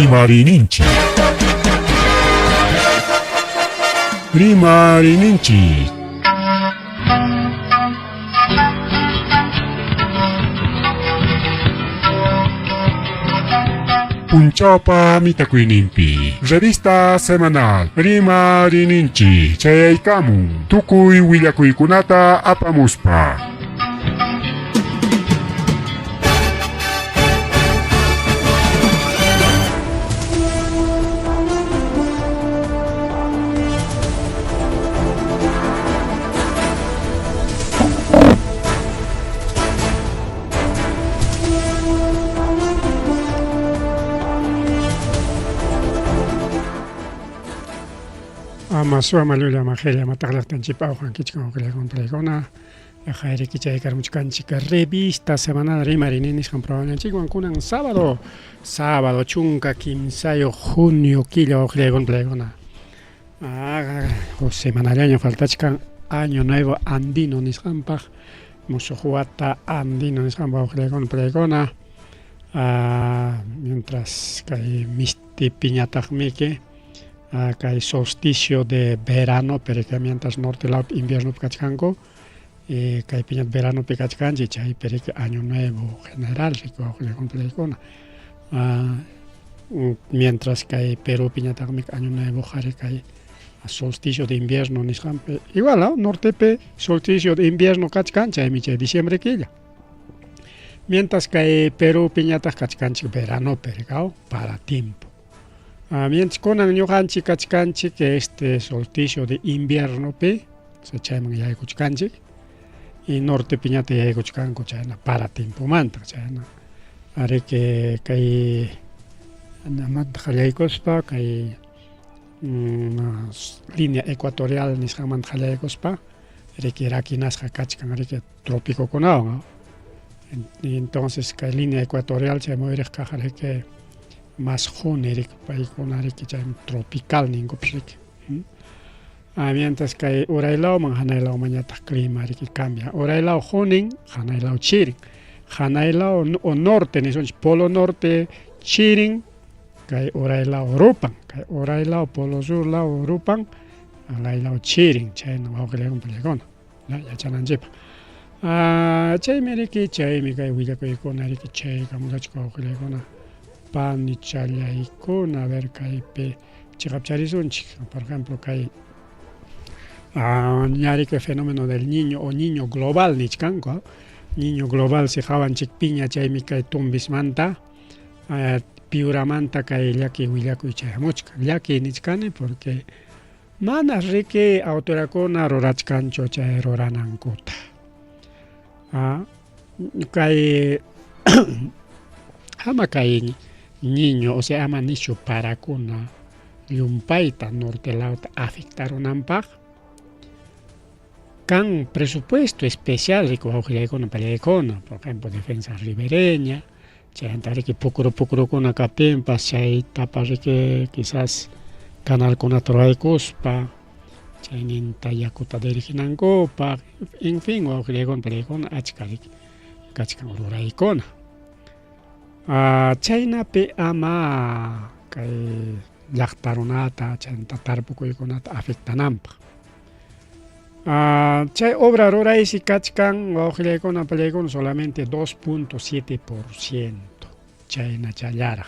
Rimariyninchik. Rimariyninchik. Punchawpa mitakuyninpi revista semanal Rimariyninchik chayaykamun tukuy willakuykunata apamuspa. Ama suwa llulla ama qilla ama taqllaqtanchikpa awqankichik awqillakuna playkuna Jayriki chaykarmuchkanchik revista semanal rimarini nisqan programanchikwan kunan sábado sábado 13 junio killa wawqillaykuna playkuna huk semanallaña faltachkan año nuevo andino nisqanpaq musuq wata andino nisqanpaq wawqillaykuna playkuna mientras kay mistipiñataqmiki kay solsticio de verano pero que mientras norte lawpi inviernopi kachkanku kaypiñataq veranopi kachkanchik chaypi riki año nuevo general riki wawqillaykuna mientras kay Perupiñataqmi año nuevoqa ari kay solsticio de invierno nisqanpi igual nortepi solsticio de invierno kachkan chaymi chay diciembre killa mientras kay Perupiñataq kachkanchik veranopi rikaw para tiempo mientras kunan ñuqanchik kachkanchik este solsticio de inviernopi chayman yaykuchkanchik y nortepiñataq yaykuchkanku chayna para tiempomanta chayna ariki kay manta qallaykuspa kay línea ecuatorial nisqanmanta qallaykuspa riki rakinasqa kachkan riki tropicokunawan entonces kay línea ecuatorial chay muyuriq kaq riki mas quni riki paykuna riki chay tropical ninkupas riki mientras kay uray lawman hanay lawmanñataq clima riki cambia uray law qunin hanay law chirin hanay law o norte nisunchik polo norte chirin kay uray law rupan kay uray law polo sur law rupan hanay law chirin chayna wawqillaykuna pallaykuna yachananchikpaq chaymi riki chaymi kay willakuykuna riki chaykamulachik wawqillaykuna panichallaykuna a ver kaypi chiqapcharisunchik por ejemplo kay ña riki fenómeno del niño o niño global nichkanku niño global si qawanchikpiña chaymi kay Tumbismanta Piuramanta kay llaki willakuy chayamuchkan llaki nichkani porque manas riki autoridadkuna rurachkanchu chay ruranankuta kay ama kay niño o sea ama nishu parakuna llumpayta norte lawta afectarunanpaq kan presupuesto especial riki wawqillaykuna pallaykuna por ejemplo defensa ribereña chaymanta riki pukru pukrukuna kaptinpas chaytapas riki quizás canalkunata ruraykuspa chayninta yakuta diriginankupaq en fin wawqillaykuna pallaykuna achka riki kachkan ruraykuna chaynapi ama kay llaqta runata chaymanta tarpukuykunata afectananpaq chay obra ruraysi kachkan wawqillaykuna pallaykuna solamente 2.7% chaynachallaraq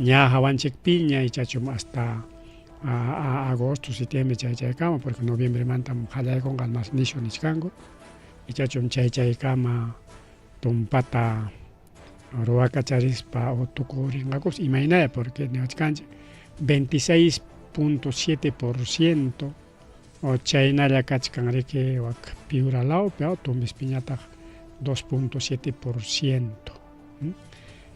ña hawanchikpiña ichachum hasta agosto septiembre chay chaykama porque noviembremantam qallaykunqa mas nishu nichkanku ichachum chay chaykama tumpata ruwakacharispa o tukurinqakus imaynaya porque niwachkanchik 26.7% o chaynalla kachkan riki wak Piura lawpi Tumbispiñataq 2.7%.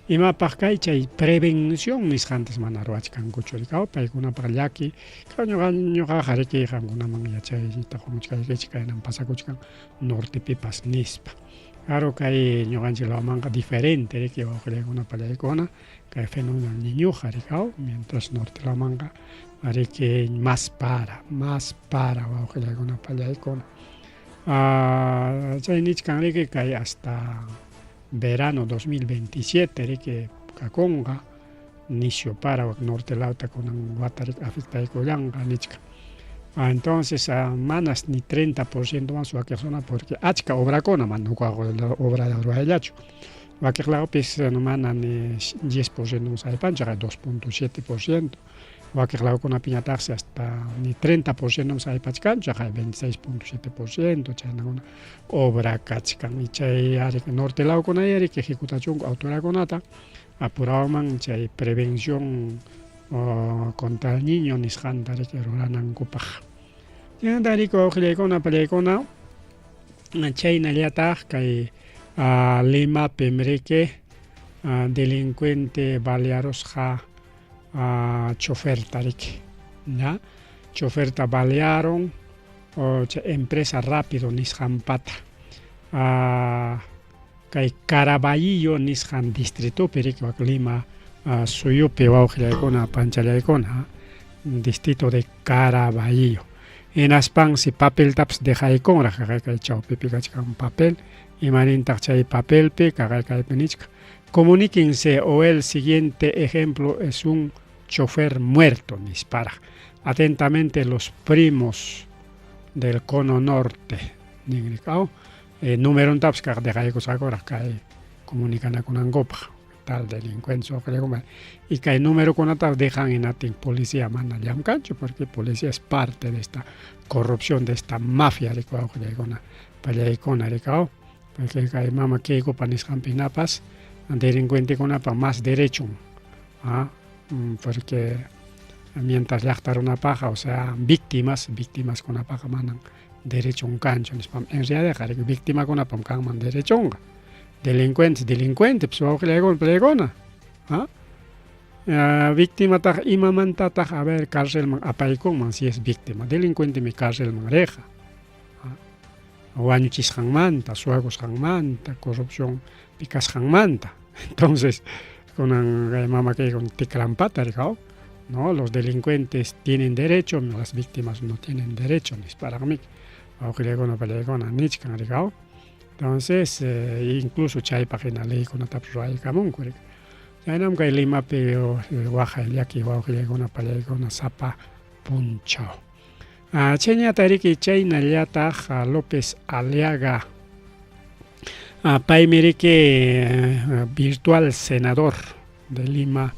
Imapaq kay chay prevención nisqantas mana ruwachkankuchu rikaw paykunapaq llaki ñuqa ñuqaqa riki qamkunaman yachayta qumuchkaykichik kaynam pasakuchkan nortepipas nispa. Claro kay ñuqanchik lawmanqa diferente riki wawqillaykuna pallaykuna kay fenómeno niñuqa rikaw mientras norte lawmanqa riki más para wawqillaykuna pallaykuna chay nichkan riki kay hasta verano 2027 riki kakunqa. Nisyu para wak norte lawta kunan wata afectaykullanqa nichkan. Entonces manas ni 30% más wakiq zona porque achka obrakuna mana huk obra ruwayllachu. Wakiq lawpis mana ni 10% mas aypanchu, 2.7%. Wakiq lawkunapiñataqsi hasta ni 30% mas aypachkanchu, 26.7% chaynakuna obra kachkan. Y chay ari norte lawkuna riki ejecutachunku autoridadkunata apurawman chay prevención contra el niño nisqanta riki ruranankupaq. Chaymanta riki wawqillaykuna pallaykuna chaynallataq kay Limapim riki delincuente balearusqa choferta riki, ya choferta balearon chay empresa Rápido nisqanpata kay Caraballo nisqan distritopi riki wak Lima suyupi wawqillaykuna panchallaykuna distrito de Caraballo. Hinaspansi papeltapas dejaykunraq kay chawpipi kachkan papel, imanintaq chay papelpi kaqay nichkan. Comuníquense o el siguiente ejemplo es un chofer muerto, nisparaq. Atentamente los primos del cono norte ninrikaw numerontapas kaq dejaykusqakuraq kay comunicanakunankupaq tal delincuente y kay numerokunata dejan hinatin policía mana llamkanchu porque policía es parte de esta corrupción, de esta mafia riki wawqillaykuna pallaykuna rikaw porque kay mama Keikopa nisqanpi hinapas delincuentekunapa más derecho, porque mientras llaqta runapaqa, o sea, víctimas, víctimaskunapaqa manan derechon kanchu nispam. En realidad víctimakunapam kanman derechonqa. Delincuentes, delincuentes, pues wawqillaykuna pallaykuna. Víctimataq imamantataq a ver carcelman apaykunman si es víctima. Delincuentemi carcelman riqa. Wañuchisqanmanta, suwakusqanmanta, corrupción pikasqanmanta. Entonces, kunan mama Keikon tikrampata rikaw. No, los delincuentes tienen derecho, las víctimas no tienen derecho, nisparaqmi. Wawqillaykuna pallaykuna nichkan rikaw. Entonces, incluso chaypaq hina leykunatapas ruwaykamunku. Chaynam kay Limapi waqay llaki wawqillaykuna pallaykuna sapa punchaw. Chayñata riki chaynallataq López Aliaga, paymi riki virtual senador de Lima,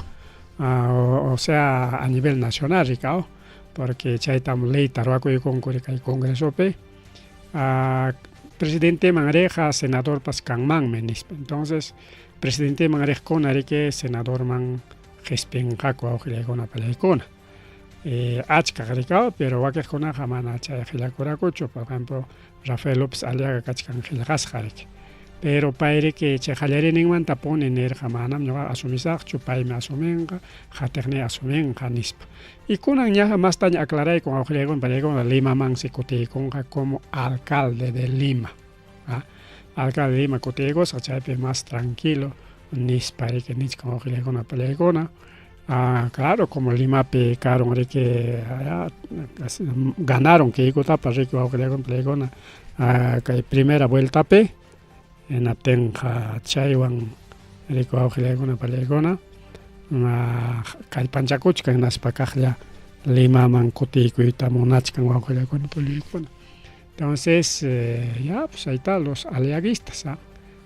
o sea, a nivel nacional rikaw, porque chaytam leyta ruwakuykunku kay congresopi. Presidenteman riqa senadorpas kanmanmi nispa. Entonces, presidenteman riqkuna riki senadorman qispinqaku wawqillaykuna pallaykuna. Achka rikaw, pero wakiqkunaqa mana chay qillakurakuchu. Por ejemplo, Rafael López Aliaga kachkan qillqasqa riki. Pero pay riki chay qallariyninmantapuni nirqa manam ñuqa asumisaqchu, paymi asuminqa, qatiqniy asuminqa nispa. Y kunan ña mastaña aclaraykun wawqillaykuna pallaykuna Limamansi kutiykunqa como alcalde de Lima. Alcalde de Lima kutiykusqa chaypi más tranquilo nispa riki nichkan wawqillaykuna pallaykuna. Claro, como Limapi karun riki ganaron Keikotapa riki wawqillaykuna pallaykuna kay primera vueltapi hinaptinqa chaywan riki wawqillaykuna pallaykuna kallpanchakuchkan hinaspa kaqlla Limaman kutiykuyta munachkan wawqillaykuna pallaykuna. Entonces, ya, pues ahí está, los aliaguistas,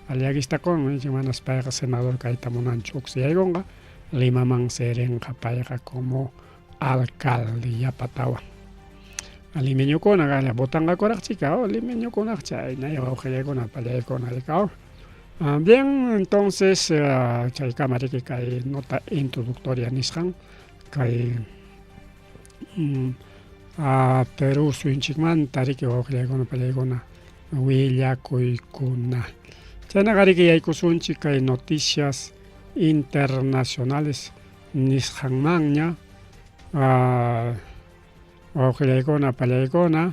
aliaguistakuna manas payqa senador kayta munanchu uksiyaykunqa Limaman rinqa payqa como alcalde yapatawan. Limeñokuna kalla votanqakuraqchika limeñokunaqa chaynay wawqillaykuna pallaykuna rikaw. Bien, entonces chaykama riki kay nota introductoria nisqan kay Perú suyunchikmanta riki wawqillaykuna pallaykuna willakuykuna. Chaynaqa riki yaykusunchik kay noticias internacionales nisqanmanña wawqillaykuna pallaykuna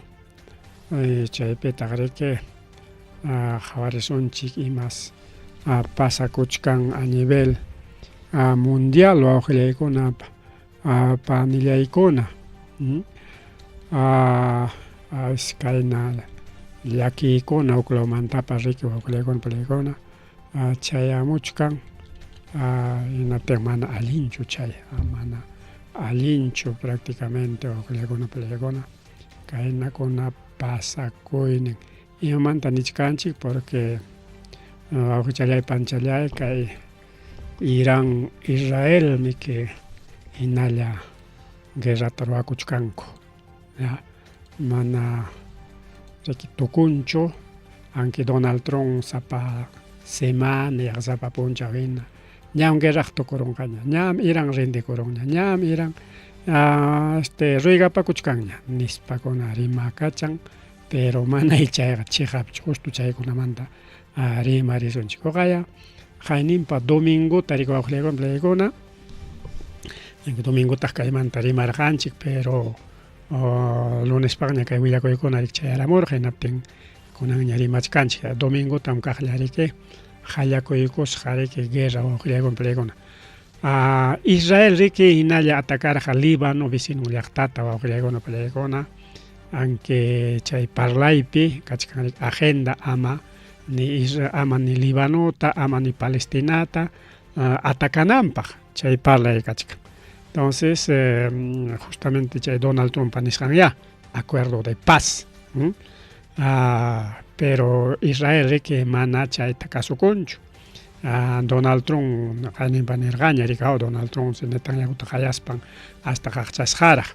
chaypitaq riki qhawarisunchik imas pasakuchkan a nivel mundial wawqillaykuna panillaykuna. Kayna llakiykuna huklawmantapas riki wawqillaykuna pallaykuna chayamuchkan. Hinaptin mana allinchu chay, mana allinchu prácticamente wawqillaykuna palaykuna kaynakuna pasakuynin. Imamanta nichkanchik porque wawqichallay panchallay kay Irán Israelmi que hinalla guerrata ruwakuchkanku. Ya, mana riki tukunchu, aunque Donald Trump sapa semana yaqa sapa punchaw hina ñam guerraq tukurunqaña, ñam Irán rendikurunña, ñam Irán este ruegapakuchkanña nispakuna rimakachan, pero mana chayqa chiqapchu, justo chaykunamanta rimarisunchik. Uqaya qayninpa domingota riki wawqillaykuna palaykuna, domingotaq kaymanta rimarqanchik, pero lunespaqña kay willakuykuna riki chayaramurqa, hinaptin kunanña rimachkanchik. Domingotam kaqlla riki qallakuykusqa riki guerra wawqillaykuna palaykuna. Israel riki hinalla atacarqa Líbano vecino llaqtata wawqillaykuna palaykuna, aunque chay parlaypi kachkan riki agenda ama ni ama ni Libanota, ama ni Palestinata atacananpaq chay parlay kachkan. Entonces, justamente chay Donald Trump nisqan ya acuerdo de paz. Pero Israel riki mana chayta kasukunchu. Donald Trump qayninpa nirqaña riki Donald Trump Netanyahuta qayaspan hasta qaqchasqaraq.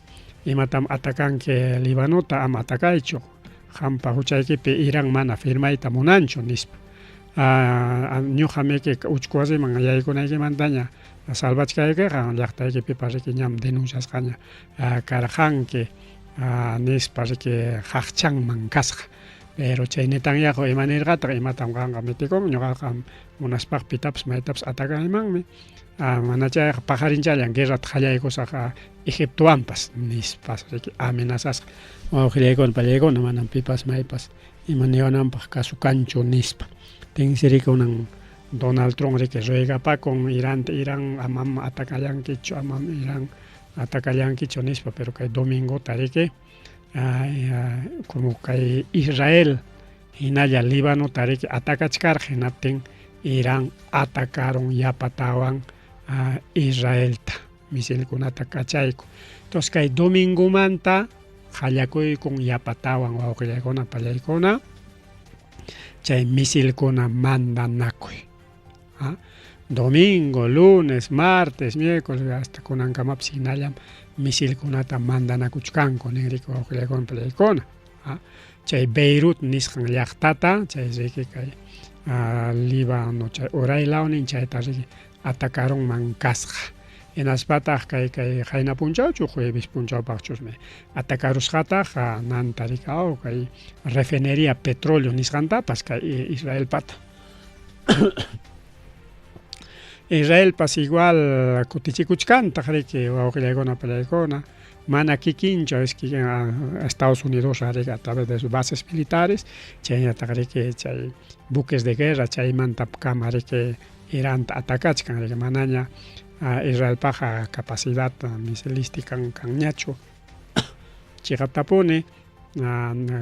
Imatam atakanki Libanota, ama atakaychu. Qampa huchaykipi Irán mana firmayta munanchu nispa. Ñuqamiki uchku wasiman yaykunaykimantaña salvachkaykiqa llaqtaykipipas riki ñam denunciasqaña karqanki nispa riki qaqchanman kasqa. Pero chay Netanyahu ima nirqataq, imatam qanqa metikun, ñuqaqa munaspaq pitapas maytapas atakaymanmi, mana chayqa paqarinchallan guerrata qallaykusaq Egiptowanpas nispas riki amenazasqa. Wawqillaykuna pallaykuna manam pipas maypas ima niwananpaq kasu kanchu nispa. Tinsi riki kunan Donald Trump riki ruegapakun Iranta, Irán amam atakallankichu, amam Irán atakallankichu nispa, pero kay domingota riki como kay Israel hinalla Libanota riki atakachkarqa, hinaptin Irán atacaron yapatawan Israelta, misilkunata kachayku. Entonces kay domingomanta qallakuykun yapatawan wawqillaykuna pallaykuna chay misilkuna mandanakuy. Domingo, lunes, martes, miércoles, hasta kunankamapas hinallam misilkunata mandanakuchkanku nin riki wawqillaykuna pallaykuna. Chay Beirut nisqan llaqtata, chay riki kay Líbano chay uray lawnin chayta riki atacarunman kasqa. Hinaspataq kay kay qayna punchawchu jueves punchawpaqchusmi atacarusqataq nanta riki kay refinería petróleo nisqantapas kay Israelpata. Israelpas igual kutichikuchkantaq riki wawqillaykuna pallaykuna, mana kikinchu es que Estados Unidos riki a través de sus bases militares chaynataq riki chay buques de guerra chaymanta kama riki Iranta atakachkan riki manaña Israelpaqa capacidad misilística kanñachu. Chiqaptapuni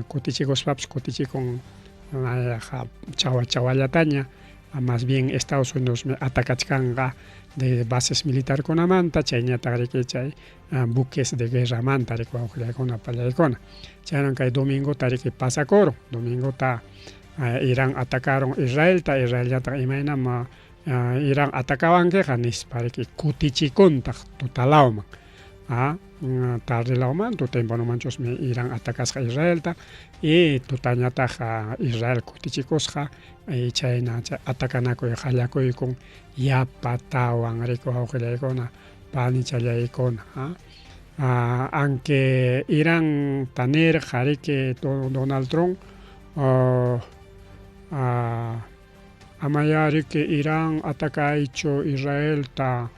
kutichikuspapas kutichikun chawa chawallataña, más bien Estados Unidos atakachkanqa de bases militarkunamanta chayñataq riki chay buques de guerramanta riki wawqillaykuna pallaykuna. Chaynan kay domingota riki pasakurun, domingota Irán atacaron Israelta, Israelñataq imaynam Irán atakawankiqa nispa riki kutichikuntaq tutalawman. Tarde lawman tutampanmanchusmi Irán atakasqa Israelta y tutañataq Israel kutichikusqa y chayna chay atakanakuy qallakuykun yapatawan riki wawqillaykuna panichallaykuna. Aunque Irán nirqa riki Donald Trump amaya riki Irán atakaychu Israelta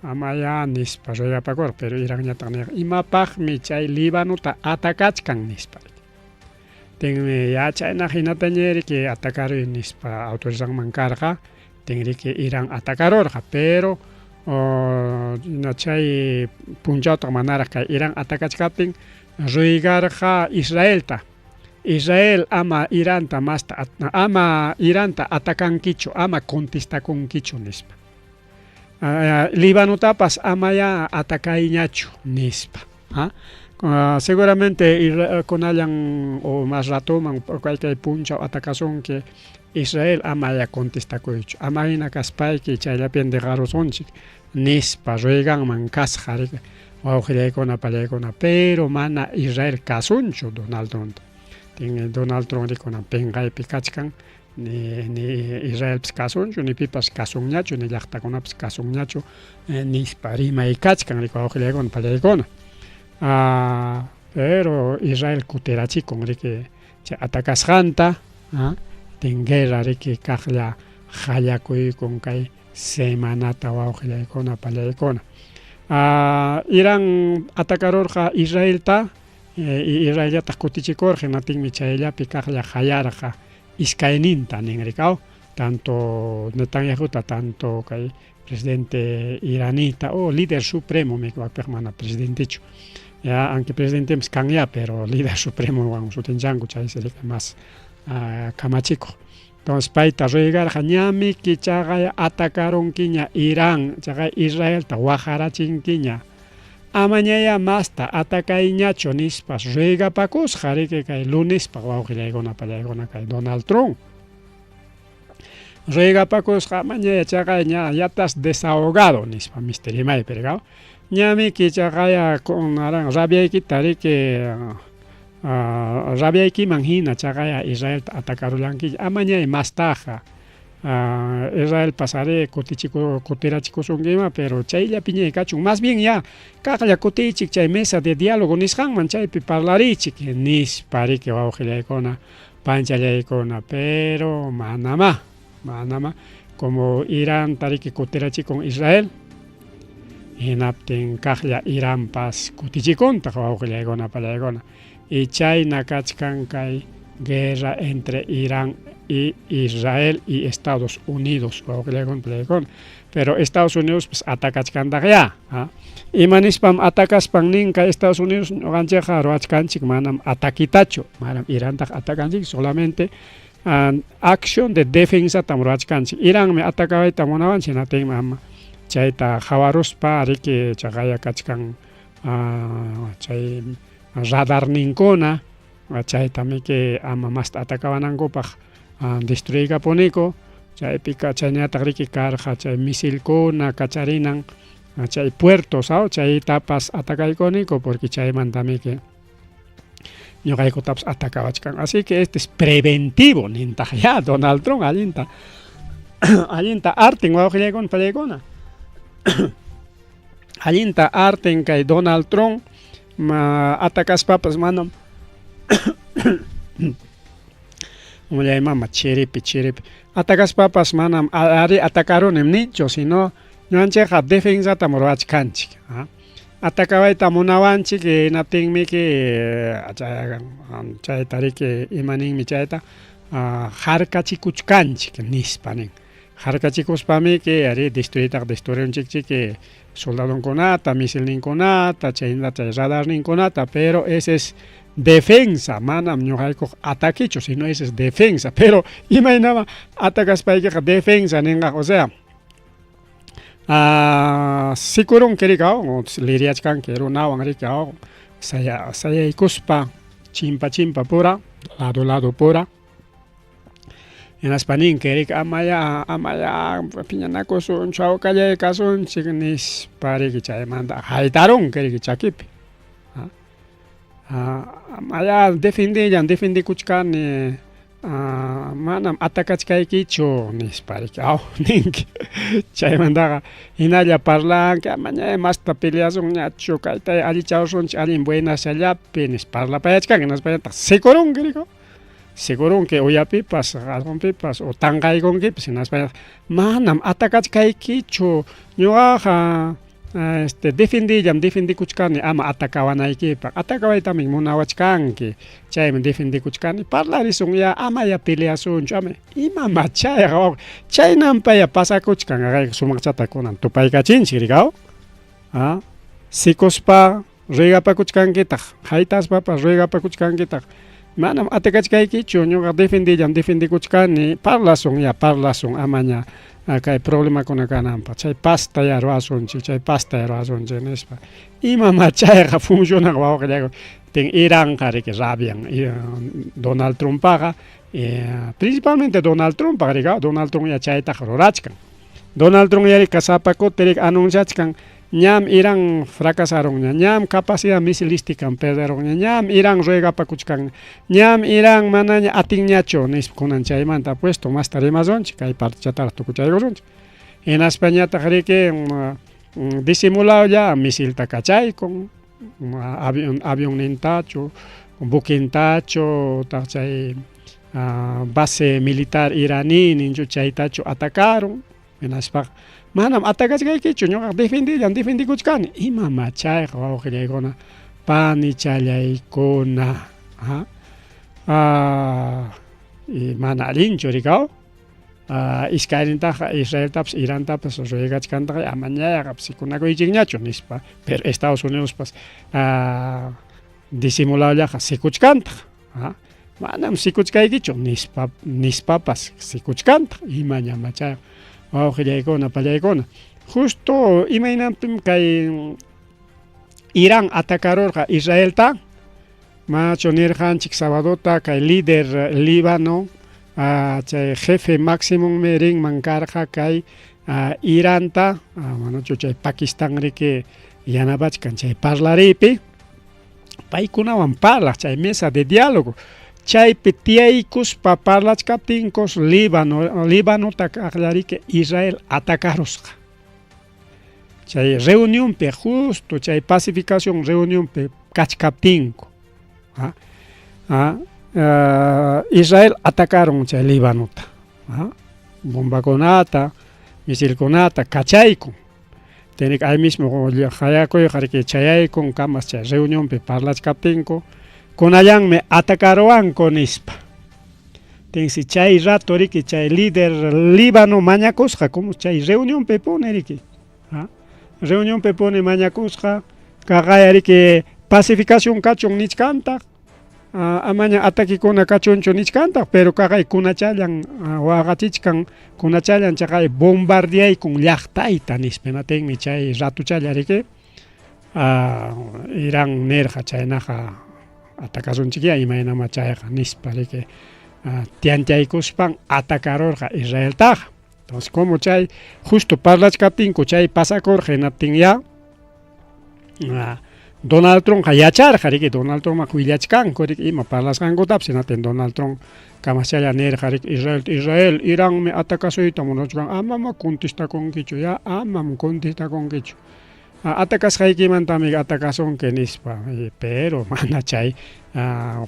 amaya nispa ruegapakurqa, pero Iranñataq nirqa imapaqmi chay Libanota atakachkan nispa. Tinmi ya chayna hinataña riki atakaruy nispa autorizanman karqa, tinriki Irán atakarurqa, pero chay punchawtaq manaraq kay Irán atakachkaptin ruegarqa Israelta. Israel ama Iranta masta ama Iranta atakankichu, ama contestakunkichu nispa. Libanotapas amayá atacayñachu, nispa. Seguramente kunallan o mas ratoman kay punchaw atakasunki Israel amaya contestakuychu, ama hina kaspayki chayllapi dejarusunchik nispa rueganman kasqa riki wawqillaykuna pallaykuna, pero mana Israel kasunchu Donald Trump. Donald Trump rikunan pinqaypi kachkan, ni Israelpis kasunchu, ni pipas kasunñachu, ni llaqtakunapas kasunñachu nispa rimay kachkan riki wawqillaykuna pallaykuna. Pero Israel kutirachikun riki chay atakasqanta, tin guerra riki kaqlla qallakuykun kay semanata wawqillaykuna pallaykuna. Irán atakarurqa Israelta, Israellataq kutichikurqa, hinatinmi chayllapi kaqlla qayarqa iskayninta nin rikaw, tanto Netanyahuta, tanto kay presidente iranita o líder supremo mikwapiq mana presidentechu. Ya, aunque presidentepas kan ya, pero líder supremo wan sutinchanku chay sería más kamachikuq. Entonces payta ruegarqa ñamiki chaqay atakarunkiña Irán, chaqay Israelta waqarachinkiña. Amañaya masta atakayñachu nispas ruegapakusqa riki kay lunespa wawqillaykuna pallaykuna kay Donald Trump. Ruegapakusqa amañaya chaqay ña ya estás desahogado nispa mister rimaypi rikaw. Ñamiki chaqaya kunaran rabiaykita riki rabiaykiman hina chaqaya Israelta atakarullankiña amañay mastaqa. Israelpas ari kutirachikusunkima, pero chayllapiñay kachun, más bien ya kaqlla kutiychik chay mesa de diálogo nisqanman chaypi parlarichik nispa riki wawqillaykuna panchallaykuna, pero manamá, manamá como Irán tariki kutirachikun Israel, hinaptin kaqlla Iranpas kutichikuntaq wawqillaykuna pallaykuna, y chayna kachkan kay guerra entre Irán y Israel y Estados Unidos, pero Estados Unidos pues atacachkantaq ya. Ima nispam atakaspan ninka Estados Unidos ñuqanchikqa ruwachkanchik manam atakitachu, manam Irantaq atakanchik, solamente acción de defensatam ruwachkanchik. Iranmi atakawayta munawanchik, hinatinmi ama chayta qawaruspa riki chaqaya kachkan chay radarninkuna, chaytamiki ama masta atakawanankupaq destruykapuniku, chaypika chayñataq riki karqa chay misilkuna kacharinan chay puertos, chaytapas atakaykuniku porque chaymantamiki ñuqaykutapas atakawachkan. Así que este es preventivo nintaq ya Donald Trump allinta allinta artin wawqillaykuna pallaykuna. Allinta artin kay Donald Trump ma atakaspapas manam Ullay mama chiripi chiripi atakaspapas manam ari atakarunim nichu, sino ñuqanchikqa defensatam ruwachkanchik. Atakawayta munawanchik hinaptinmiki chayta riki ima ninmi chayta harkachikuchkanchik nispa nin. Harkachikuspamiki ari destruytaq destruyunchikchiki soldadonkunata, misilninkunata, chaynata chay radarninkunata, pero ese es defensa, manam ñuqaykuq ataquichu, sino ese es defensa, pero imaynama atakaspaykiqa defensa ninqa, o sea, sikurunki rikaw, liriachkanki runawan rikaw, sayaykuspa chimpa chimpa pura, lado lado pura, hinaspa ninki riki amaya amaya phiñanakusunchu hawkallay kasunchik nispa riki chaymanta haytarunki riki chakipi. Amaya defendillan defendikuchkani manam atakachkaykichu nispa riki aw ninki chaymantaqa hinalla parlanki amaña masta peleasunñachu kayta allichawsunchik allin buenasllapi nispa parlapayachkanki hinaspallataq sikurunki riki sikurunki uyapipas allqunpipas o tanqaykunkipas hinaspa manam atakachkaykichu ñuqaqa defendillam defendikuchkani ama atakawanaykipaq, atakawaytami munawachkanki, chaymi defendikuchkani, parlarisun ya amaya peleasunchu, ama imama chayqa chaynampaya pasakuchkan sumaqchata kunan tupaykachinchik rikaw, sikuspa ruegapakuchkankitaq, haytaspapas ruegapakuchkankitaq, manam atakachkaykichu, ñuqa defendillam defendikuchkani, parlasun ya parlasun amaña Kay problemakuna kananpaq chay paztayá ruwasunchik chay paztayá ruwasunchik nispa. Imamá chayqa funcionan wawqillaykuna tin Iranqa riki rabian Donald Trumpaqa principalmente Donald Trumpaq riki Donald Trump ya chaytaqa rurachkan. Donald Trump ya riki sapa kuti riki anunciachkan ñam Irán fracasarunña, ñam capacidad misilística perderunña, ñam Irán ruegapakuchkan, ñam Irán manaña atinñachu nispa kunan chaymanta puesto masta rimasunchik kay partechataraq tukuchaykusunchik. Hinaspañataq riki disimulawlla misilta kachaykun avion avionnintachu buquintachu utaq chay base militar iraní ninchu chaytachu atacarun. Hinaspaqa manam atacachkaykichu ñuqaqa defendillam defendikuchkani. Imamá chayqa wawqillaykuna panichallaykuna mana allinchu rikaw iskaynintaqa Israeltapas Irantapas ruegachkantaqa amañayaqa sikunakuychikñachu nispa pero Estados Unidospas disimuladollaqa sikuchkantaq. Manam sikuchkaykichu nispa nispapas sikuchkantaq imañamá chayqa wawqillaykuna pallaykuna. Justo imaynanpim kay Irán atacarurqa Israelta manachu nirqanchik sabadota kay líder Líbano chay jefe máximomi rinman karqa kay Iranta manachu chay Pakistán riki yanapachkan chay parlariypi. Paykunawan parlaq chay mesa de diálogo chaypi tiyaykuspa parlachkaptinkus Líbano Líbanota kaqllariki Israel atacarusqa. Chay reunionpi justo chay pacificación reunionpi kachkaptinku Israel atacarun chay Líbanota bombakunata misilkunata kachaykun. Tiene ahí mismo qayakuyqa riki chayaykun kamas chay reunionpi parlachkaptinku kunallanmi atacaruwanku nispa. Tinsi chay rato riki chay líder Líbano mañakusqa como chay reunionpi puni riki reunionpi puni mañakusqa kaqaya riki pacificación kachun nichkantaq amaña atakikuna kachunchu nichkantaq pero kaqay kunachallan waqachichkan kunachallan chaqay bombardeaykun llaqtayta nispa imatinmi chay ratuchalla riki Irán nirqa chaynaqa atakasunchikyá imaynamá chayqa nispa riki tiantiaykuspan atacarurqa Israeltaqa. Entonces como chay justo parlachkaptinku chay pasakurqa hinaptinyá Donald Trumpqa yacharqa riki Donald Trumpqa willachkanku riki ima parlasqankutapas hinaptin Donald Trump kamaschalla nirqa riki Israel Israel Iranmi atakasuyta munachkan amama contestakunkichu ya amam contestakunkichu atakasqaykimantami atakasunki nispa pero mana chay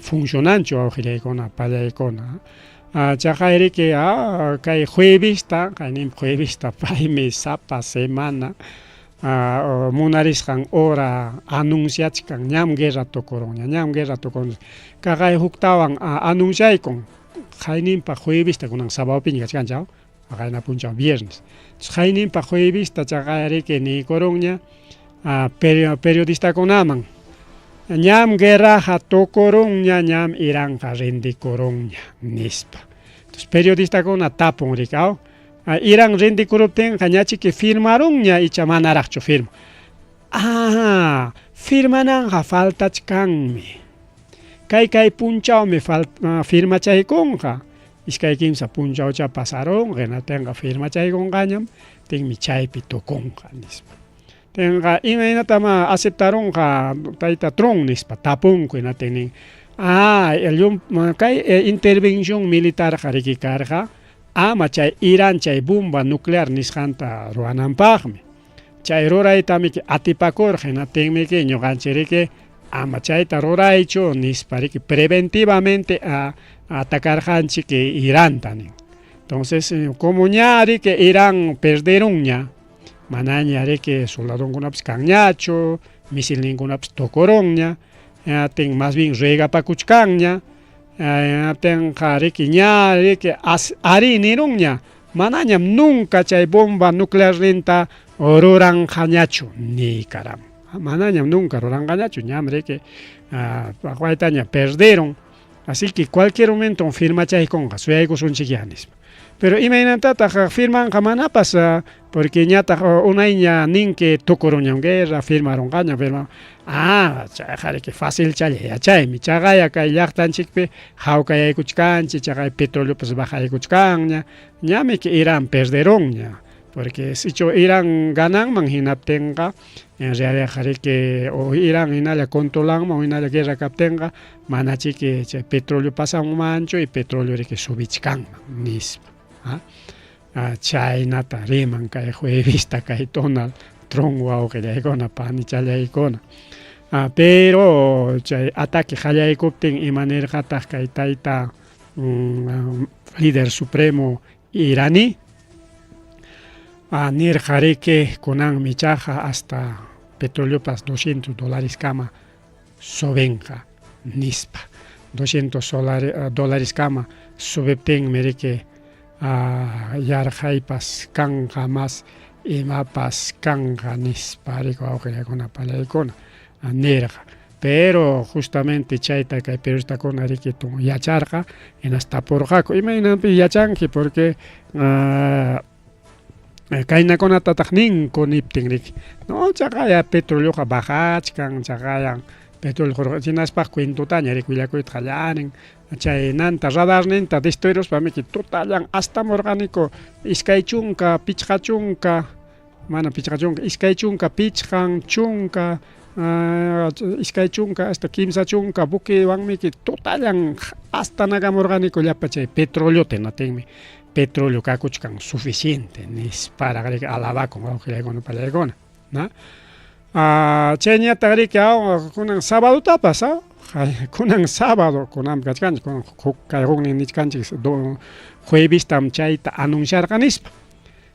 funcionanchu wawqillaykuna pallaykuna chaqay riki kay juevesta kayninpi juevesta paymi sapa semana munarisqan hora anunciachkan ñam guerra tukurunña ñam guerra tukurunña kaqay huktawan anunciaykun qayninpa juevesta kunan sabadopiña kachkanchik qayna punchaw viernes qayninpa juevesta chaqay riki niykurunña periodistakunaman ñam guerraqa tukurunña ñam Iranqa rendikurunña nispa entonces periodistakuna tapun riki aw Irán rendikuruptinqa ñachiki firmarunña icha manaraqchu firma firmananqa faltachkanmi kay kay punchawmi firmachaykunqa iskay kimsa punchawcha pasarunqa hinaptinqa firmachaykunqañam tinmi chaypi tukunqa nispa tinqa imaynatamá aceptarunqa tayta Trump nispa tapunku hinaptin nin kay intervención militarqa riki karqa ama chay Irán chay bomba nuclear nisqanta ruwananpaqmi chay ruraytamiki atipakurqa hinaptinmiki ñuqanchik riki ama chayta ruraychu nispa riki preventivamente atacarqanchik Iranta nin entonces como ña riki Irán perderunña manaña riki soldadonkunapas kanñachu misilninkunapas tukurunña hinaptin más bien regapakuchkanña hinaptinqa riki ña riki arí nirunña manañam nunca chay bomba nuclearninta ruranqañachu niykaramun manañam nunca ruranqañachu ñam riki paytaña perderun así que cualquier momento firmachaykunqa suyaykusunchikyá nispa. Pero imaynatataq firmanqa manapas porque ñataq unayña ninki tukurunñam guerra, firmarunqañam, firma ah chayqa riki facilchalla yachaymi, chaqaya kay llaqtanchikpi hawkayaykuchkanchik, chaqay petroleopas bajaykuchkanña, ñamiki Irán perderunña, porque sichu Irán gananman hinaptinqa en realidadqa riki o Irán hinalla controlanman o hinalla guerra kaptinqa manachiki chay petróleo pasanmanchu y petróleo riki subichkanman nispa. Chaynata riman kay juevista kay Donald Trump wawqillaykuna panichallaykuna. Pero chay ataque qallaykuptin imanirqataq kay tayta líder supremo iraní? Nirqa riki kunanmi ichaqa hasta petroleopas 200 dolareskama subenqa nispa. 200 dolareskama subiptinmi riki yarqaypas kanqa mas imapas kanqa nispa riki wawqillaykuna palaykuna nirqa. Pero justamente chayta kay periodistakuna riki yacharqa hinaspa tapurqaku imaynanpi yachanki porque kaynakunatataq ninku niptin riki no chaqaya petroleoqa bajachkan chaqayan petróleo hinaspaq cuentutaña riki willakuyta qallarin chaynanta radarninta destruiruspa miki tutallan astamurqaniku 25 50 mana 50 25 chunka 20 hasta 30 buquewanmiki tutallan astanakamurqaniku llapa chay petroleota hinaptinmi petróleo kakuchkan suficiente nisparaq riki alabakun wawqillaykuna pallaykuna na chayñataq riki kunan sabadotapas kunan sábado kunanpi kachkanchik kunan huk kay huknin nichkanchik juevistam chayta anunciarqa nispa.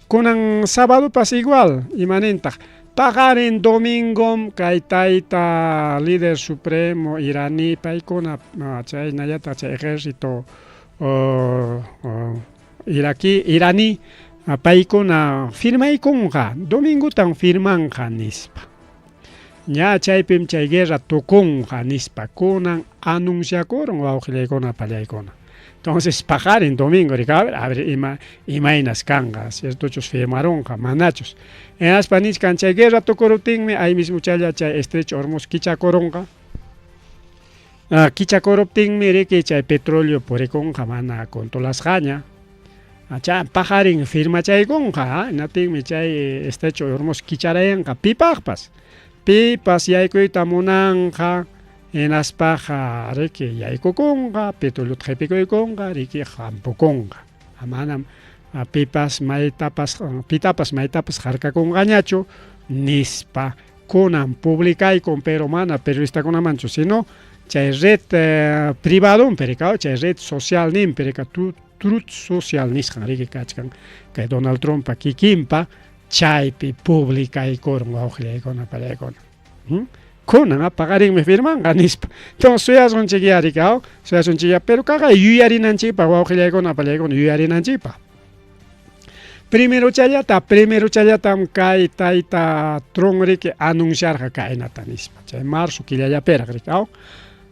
Kunan sabadopas igual imanintaq paqarin domingom kay tayta líder supremo iraní paykuna chaynallataq chay ejército iraquí iraní paykuna firmaykunqa domingotan firmanqa nispa. Ña chaypim chay guerra tukunqa nispa kunan anunciakurun wawqillaykuna pallaykuna. Entonces paqarin domingo riki a ver, a ver ima imaynas kanqa ciertochus firmarunqa manachus. Hinaspa nichkan chay guerra tukuruptinmi ahí mismochalla chay estrecho Hormuz kichakurunqa. Kichakuruptinmi riki chay petróleo purikunqa mana controlasqaña. Chay paqarin firmachaykunqa hinaptinmi chay estrecho Hormuz kicharayanqa pipaqpas. Pipas yaykuyta munanqa hinaspaqa riki yaykukunqa petroleota qhipikuykunqa riki hampukunqa. Manam pipas maytapas pitapas maytapas harkakunqañachu nispa kunan publicaykun pero mana periodistakunamanchu sino chay red privadonpi rika chay red social ninpi rika Truth Social nisqan riki kachkan kay Donald Trumpa kikinpa chaypi publicaykurun wawqillaykuna pallaykuna. Kunan paqarinmi firmanqa nispa. Entonces suyasunchik riki suyasunchik pero kaqa yuyarinanchikpaq wawqillaykuna pallaykuna yuyarinanchikpaq. Primerochallatam kay tayta Trump riki anunciarqa kaynata nispa. Chay marzo killallapiraq riki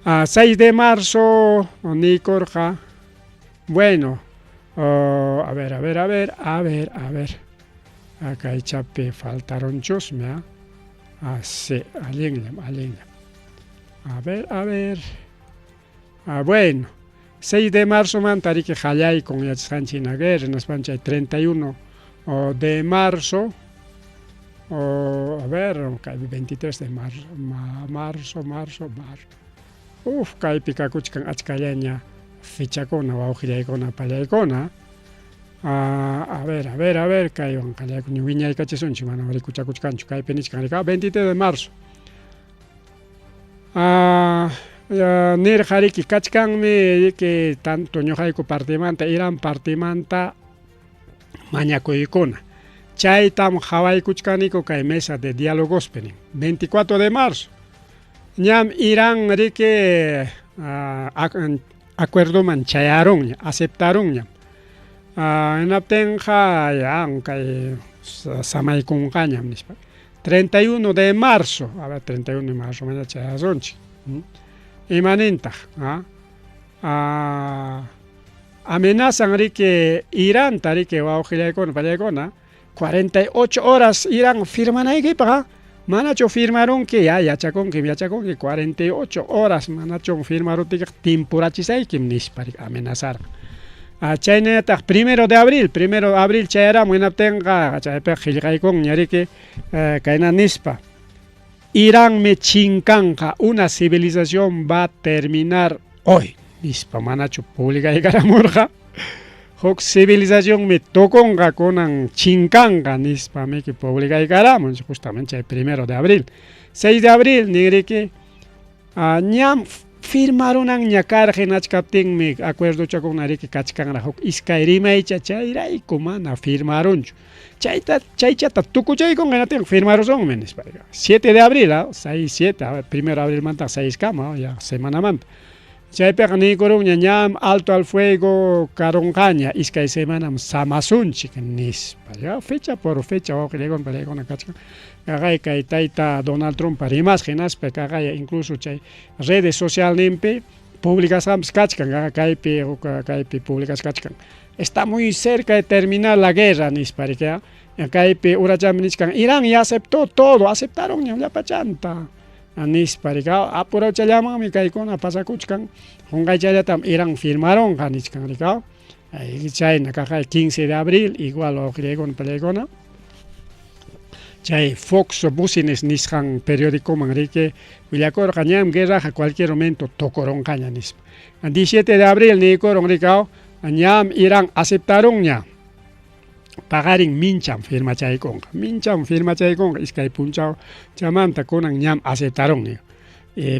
6 de marzo niykurqa bueno a ver a ver a ver a ver a ver kaychapi faltaronchusmi sí allinllam allinllam a ver a ver bueno 6 de marzomanta riki qallaykun yachasqanchik hina guerra hinaspan chay 31 de marzo a ver kaypi 23 de marzo marzo marzo marzo uf kaypi kakuchkan achkallaña fechakuna wawqillaykuna pallaykuna a ver a ver a ver kaywan qallaykun wiñaykachisunchik mana rikuchakuchkanchu kaypi nichkan riki 23 de marzo nirqa riki kachkanmi riki tanto ñuqayku partimanta Irán partimanta mañakuykuna chaytam qhawaykuchkaniku kay mesa de diálogospi nin 24 de marzo ñam Irán riki acuerdoman chayarunña aceptarunñam hinaptinqa ya kay samaykunqañam nispa 31 de marzo a ver 31 de marzo mañana chayasunchik imanintaq Amenazan riki Iranta riki wawqillaykuna pallaykuna 48 horas Irán firmanaykipaq manachu firmarunki ya yachakunkim yachakunki 48 horas manachu firmaruptikiqa timpurachisaykim nispa riki amenazarqa. Chaynallataq primero de abril, primero de abril chayaramun hinaptinqa chaypiqa qillqaykunña riki kayna nispa. Iranmi chinkanqa, una civilización va a terminar hoy nispa manachu publicaykaramurqa. Huk civilizacionmi tukunqa kunan chinkanqa nispa miki publicaykaramun justamente chay primero de abril. 6 de abril ninriki ñam firmarunanña karqa hinachkaptinmi acuerdochakuna riki kachkanraq huk iskay rimaycha chayrayku mana firmarunchu. Chayta chaychata tukuchaykunqa hinaptinqa firmarusunmi nispa. 7 de abril, 6, 7, primero de abrilmanta 6 kama ya semanamanta. Chaypiqa niykurunña ñam alto al fuego karunqaña iskay semanam samasunchik nispa. Ya fecha por fecha wawqillaykuna parillaykuna kachkan. Kaqay kay tayta Donald Trump rimasqa hinaspa kaqay incluso chay redes socialninpi publicasqanpas kachkan kaypi kaypi publicasqa kachkan. Está muy cerca de terminar la guerra nispa riki. Kaypi urachami nichkan Irán ya aceptó todo, aceptaron ñam llapachanta nispa riki. Apurawchallamanmi kaykuna pasakuchkan, qunqaychallatam Irán firmarunqa nichkan riki. Chayna kaqay 15 de abril igual wawqillaykuna parillaykuna. Chay Fox Business nisqan periódicoman riki willakurqa ñam guerraqa cualquier momento tukurunqaña nispa. 17 de abril niykurun riki ñam Irán aceptarunña. Paqarin mincham firmachaykunqa, mincham firmachaykunqa iskay punchaw chamanta kunan ñam aceptarun niyo.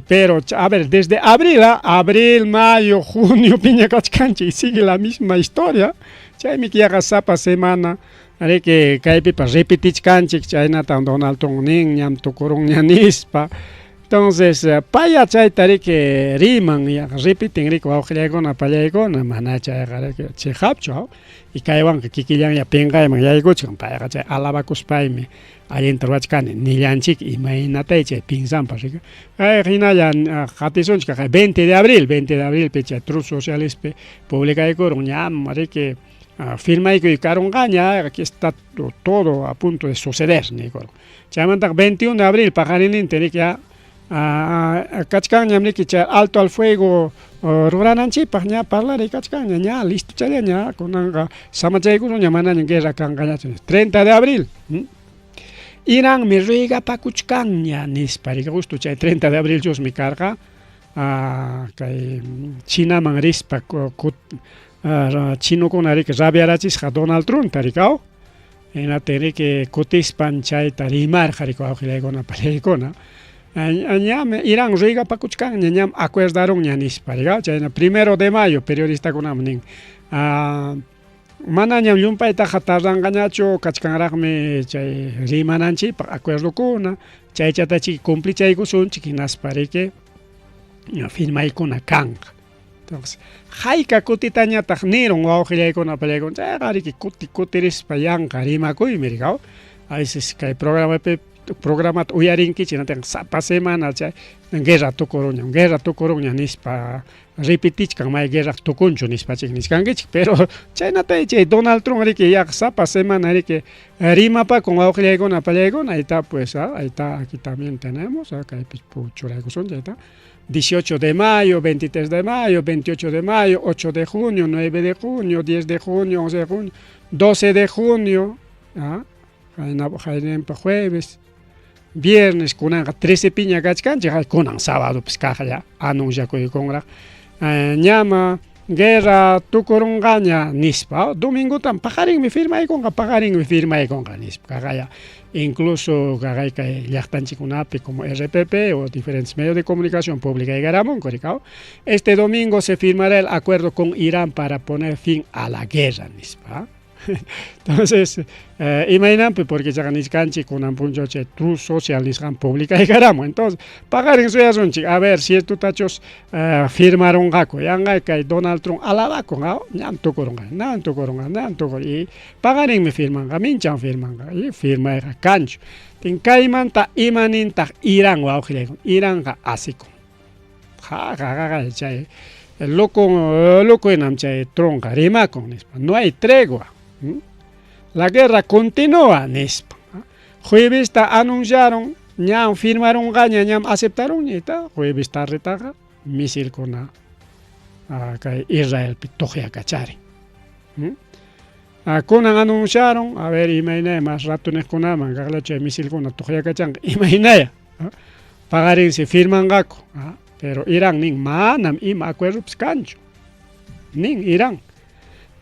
Pero a ver, desde abril, abril, mayo, junio piña kachkanchik y sigue la misma historia. Chaymi yaqa sapa semana riki kaypipas repetichkanchik chaynata Donald Trump nin ñam tukurunña nispa. Entonces, paya chayta riki riman yaqa repiten riki wawqillaykuna pallaykuna mana chayqa riki chiqapchu y kaywanqa kikillanña pinqayman yaykuchkan payqa chay alabakuspaymi allinta ruwachkani nillanchik imaynatay chay pinsanpas riki. Kay hinalla qatisunchik 20 de abril, 20 de abrilpi chay Truth Socialispi publicaykurun ñam riki firmaykuy karunqaña, aquí está todo a punto de suceder niykurun. Chaymantaqa 21 de abril paqarinintin riki kachkanñam riki chay alto al fuego rurananchikpaq ña parlariy kachkanña ña listochallaña kunanqa samachaykusunña manaña guerra kanqañachu 30 de abril. Iranmi ruegapakuchkanña nispa riki justo chay 30 de abril chusmi karqa kay Chinaman rispa chinokuna riki rabiarachisqa Donald Trumpta riki hinaptin riki kutispan chayta rimarqa riki wawqillaykuna parillaykuna. Ñam Irán ruegapakuchkanña ñam acuerdarunña nispa riki chayna primero de mayo periodistakunaman nin manañam llumpaytaqa tardanqañachu kachkanraqmi chay rimananchikpaq acuerdokuna chaychatachik cumplichaykusunchik hinaspa riki firmaykuna kanqa. Entonces, hayka kutitañataq nirun wawqillaykuna pallaykuna chayqa riki kuti kutirispa yanqa rimakuymi riki a veces kay programapi programata uyarinkichik hinaptinqa sapa semana chay guerra tukurunñam, guerra tukurunña nispa repetichkan may guerra tukunchu nispachik nichkankichik pero chaynata chay Donald Trump riki yaqa sapa semana riki rimapakun wawqillaykuna pallaykuna ahí está pues ahí está aquí también tenemos kaypi churaykusunchik ahí está 18 de mayo, 23 de mayo, 28 de mayo, 8 de junio, 9 de junio, 10 de junio, 11 de junio, 12 de junio, qayninpa jueves, viernes kunanqa 13 piña kachkanchik, kunan sábado pues kaqlla anunciakuykunraq ñama guerra tukurunqaña nispa, domingotam paqarinmi firmaykunqa, paqarinmi firmaykunqa nispa kaqaya incluso kaqay kay llaqtanchikkunapi como RPP o diferentes medios de comunicación publicaykaramunku riki. Este domingo se firmará el acuerdo con Irán para poner fin a la guerra nispa. Entonces, imaynanpi porque chaqa nichkanchik kunan punchaw chay Truth Social nisqan publicaykaramun. Entonces, paqarin suyasunchik a ver ciertotachus firmarunqaku yanqa kay Donald Trump alabakun ñam tukurunqa, ñam tukurunqa, ñam tukurunqa y paqarinmi firmanqa, mincham firmanqa y firmayqa kanchu. Tin kaymanta imanintaq Irán wawqillaykuna, Iranqa asikun. Ja, ja, ja, chay Loco, loco hinam chay Trumpqa rimakun nispa. No hay tregua. La guerra continúa nispa. Juevesta anunciaron, ñam firmarunqaña, ñam aceptarunña, jueves tardetaqa misilkuna kay Israelpi tuqyakacharin. Kunan anunciaron, a ver imaynaya mas rato niqkunaman kaqla chay misilkuna tuqyakachanqa imaynaya paqarinsi firmanqaku. Pero Irán nin manam ima acuerdopas kanchu. Nin Irán.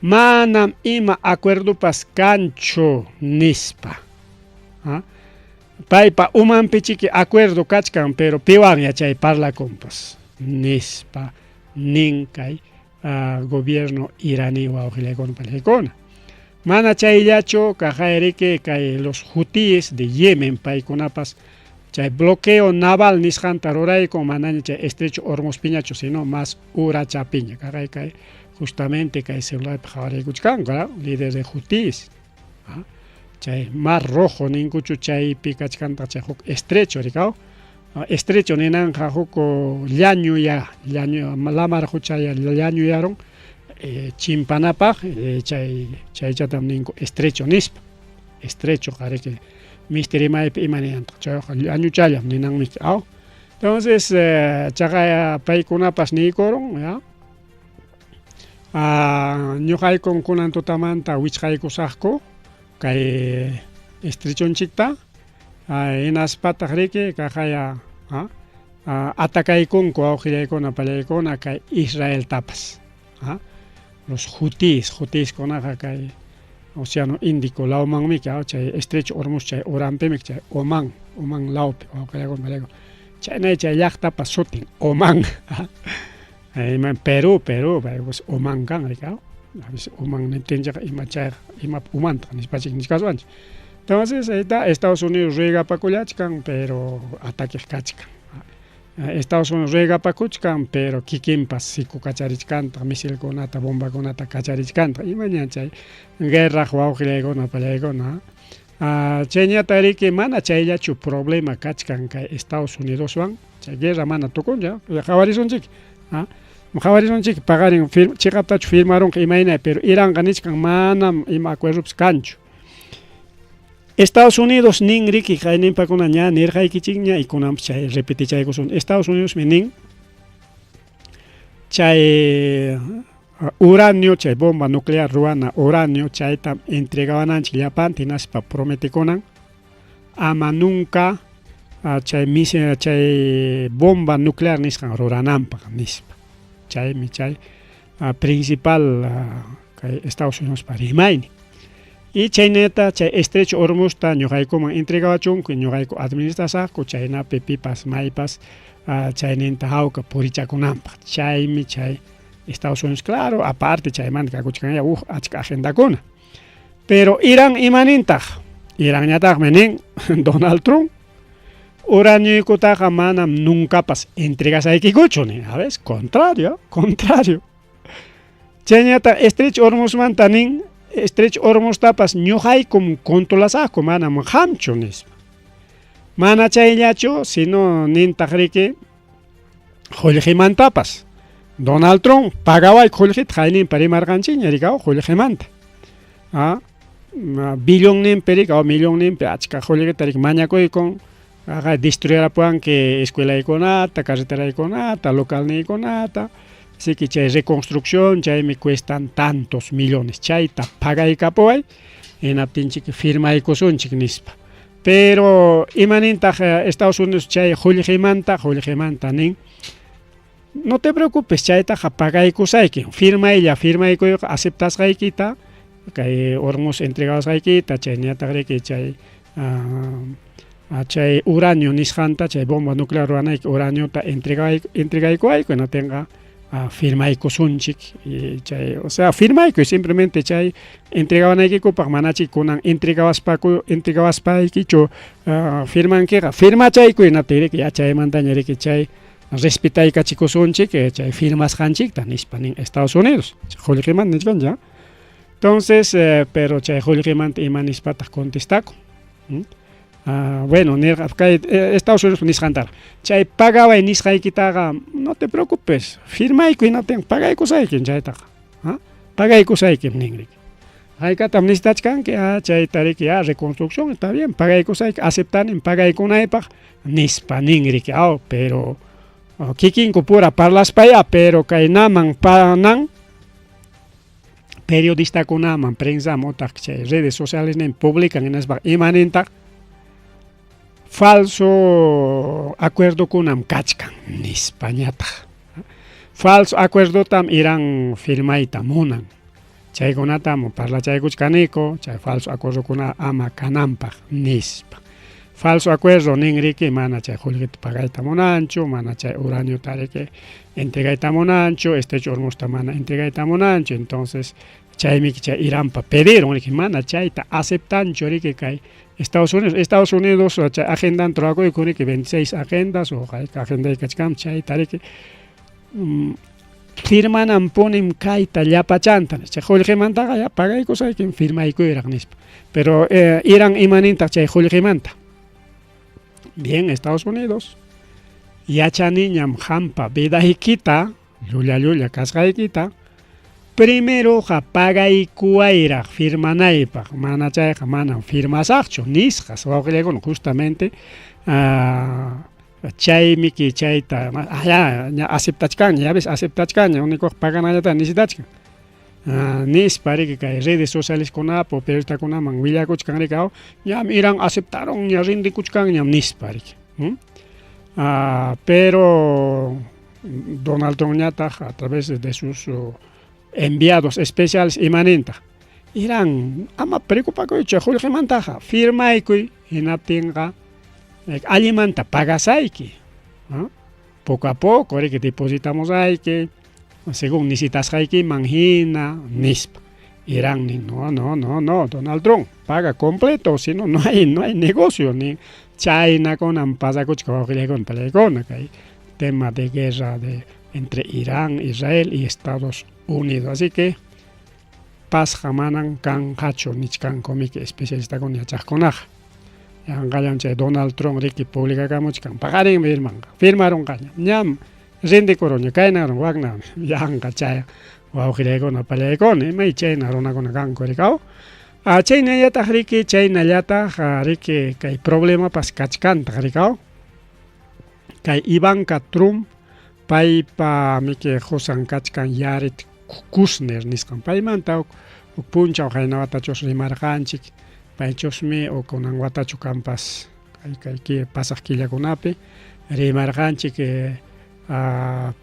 Manam ima acuerdopas kanchu nispa. Paypa umanpichiki acuerdo kachkan, pero piwanya chay parlakunpas nispa nin kay gobierno iraní wawqillaykuna panillaykuna. Mana chayllachu kaqayriki kay los hutíes de Yemen paykunapas chay bloqueo naval nisqanta ruraykun manaña chay estrecho Hormuzpiñachu sino más urachapiña kaqay kay justamente kay celularpi qhawariykuchkanku líder de hutíes chay mar rojo ninkuchu chaypi kachkantaq chay huk estrecho rikaw estrecho ninanqa huk llañuya llañu lamar quchaya llañuyarun chimpanapaq chay chaychatam ninku estrecho nispa estrecho qariki misti rimaypi ima ninantaq chayqa llañuchallam ninanmi aw entonces chaqay paykunapas niykurun ya ñuqaykun kunan tutamanta wichqaykusaqku kay estrechonchikta hinaspataq riki kaqaya atakaykunku wawqillaykuna pallaykuna kay Israeltapas los hutíes hutíeskunaqa kay Océano Índico lawmanmi chay estrecho Hormuz chay uranpimi chay Oman Oman lawpi wawqillaykuna pallaykuna chaynay chay llaqtapa sutin Oman ima Perú Perú Oman kan riki a veces Oman niptinchikqa ima chayqa imap umantaq nispachik nichkaswanchik entonces ahí Estados Unidos ruegapakullachkan pero ataqueq kachkan Estados Unidos ruegapakuchkan pero kikinpas siku kacharichkantaq misilkunata bombakunata kacharichkantaq imaña chay guerraq wawqillaykuna pallaykuna chayñata riki mana chayllachu problema kachkan kay Estados Unidoswan chay guerra mana tukunchu qhawarisunchik qhawarisunchik paqarin chiqaptachu firmarunqa imayna pero Iranqa nichkan manam ima acuerdopas kanchu Estados Unidos nin riki kayninpakuna ña nirqaykichikña y kunanpas chay repetichaykusun Estados Unidosmi nin chay uranio chay bomba nuclear ruwana uranio chaytam entregawananchik llapanta hinaspa prometikunan ama nunca chay chay bomba nuclear nisqan rurananpaq nispa chaymi chay principal kay Estados Unidospa rimaynin y chaynata chay estrecho Hormuzta ñuqaykuman entregawachunku ñuqayku administrasaqku chaynapi pipas maypas chayninta hawka purichakunanpaq chaymi chay Estados Unidos claro aparte chaymanta kakuchkanya huk achka agendakuna pero Irán imanintaq Iranñataqmi nin Donald Trump uranioykutaqa manam nuncapas entregasaykikuchu nin a ver contrario contrario chayñataq estrecho Hormuzmanta nin estrecho Hormuztapas ñuqaykum controlasaqku manam qamchu nispa mana chayllachu sino nintaq riki qullqimantapas Donald Trump pagawayku qullqita qayninpa rimarqanchikña rikaw qullqimanta billonninpi riki o millonninpi achka qullqita riki mañakuykun aqay destruyarapuwanki escuelaykunata carreteraykunata localniykunata así que chay reconstrucción chaymi cuestan tantos millones chayta pagaykapuway hinaptinchik firmaykusunchik nispa pero imanintaq Estados Unidos chay qullqimanta qullqimanta nin no te preocupes chaytaqa pagaykusayki firmaylla firmaykuyqa aceptasqaykita kay Hormuz entregawasqaykita chayñataq riki chay chay uranio nisqanta chay bomba nuclear ruwanayki uraniota entregaykuwayku hinaptinqa firmaykusunchik chay o sea firmaykuy simplemente chay entregawanaykikupaq manachik kunan entregawaspaku entregawaspaykichu firmankiqa firmachaykuy hinaptin riki ya chaymantaña riki chay respetaykachikusunchik chay firmasqanchikta nispa nin Estados Unidos qullqimanta nichkanchik entonces pero chay qullqimanta ima nispataq contestakun. Bueno, nirqa kay Estados Unidos nisqantaqa. Chay pagaway nisqaykitaqa no te preocupes, firmayku hinaptin pagaykusaykim chaytaqa. Pagaykusaykim nin riki. Haykatam necesitachkanki? Ah, chayta riki, ah, reconstrucción, está bien, pagaykusayki, aceptanim pagaykunaypaq nispa nin riki. Aw, pero kikinku pura parlaspaya, pero kay naman panan periodistakunaman, prensaman utaq chay redes sociales nin publican hinaspa imanintaq falso acuerdokunam kachkan nispañataq. Falso acuerdotam Irán firmayta munan. Chaykunatam parlachaykuchkaniku, chay falso acuerdokuna ama kananpaq nispa. Falso acuerdo nin riki mana chay qullqita pagayta munanchu, mana chay uraniota riki entregayta munanchu, Estrecho Hormuzta mana entregayta munanchu. Entonces chaymi chay Iranpa pediron riki mana chayta aceptanchu riki kay Estados Unidos. Estados Unidos chay agendanta rurakuyku riki 26 agendas o hayka agenda kachkan chayta riki firmananpunim kayta llapachanta, chay qullqimantaqa ya pagaykusaykim firmaykuyraq nispa. Pero Irán imanintaq chay qullqimanta? Bien, Estados Unidos, yachaniñam qampa vidaykita, llulla llulla kasqaykita, primeroqa pagaykuwayraq firmanaypaq, mana chayqa manam firmasaqchu nisqas wawqillaykuna justamente chaymiki chayta ya ña aceptachkanña, ya ves aceptachkanña, único paganallata necesitachkan. Nispa riki kay redes socialeskunapi periodistakunaman willakuchkan riki, ñam Irán aceptaron, ña rindikuchkanñam nispa riki. Pero Donald Trumpñataq a través de sus enviados especiales imanintaq Irán ama preocupakuychu qullqimantaqa firmaykuy hinaptinqa allimanta pagasayki, poco a poco riki depositamusayki según necesitasqaykiman hina nispa. Irán nin no, no, no, no, Donald Trump paga completo, si no, no hay, no hay negocio nin. Chaynakunam pasakuchka wawqillaykuna palaykuna kay tema de guerra de entre Irán, Israel y Estados Unidos. Así que pasqa manan kanqachu nichkankumiki especialistakuna yachaqkunaqa. Yanqallam chay Donald Trump riki publicakamuchkan paqarinmi firmanqa, firmarunqañam, ñam rindikuruña kayna wakna yanqa chay wawqillaykuna pallaykuna imay chayna runakuna kanku rikaw. Chaynallataq riki, chaynallataq riki kay problemapas kachkantaq rikaw. Kay Ivanka Trump paypa miki qusan kachkan Jared Kushner nisqan paymanta huk punchaw qayna watachus rimarqanchik, paychusmi o kunan watachu kanpas kay kay pasaq killakunapi rimarqanchik,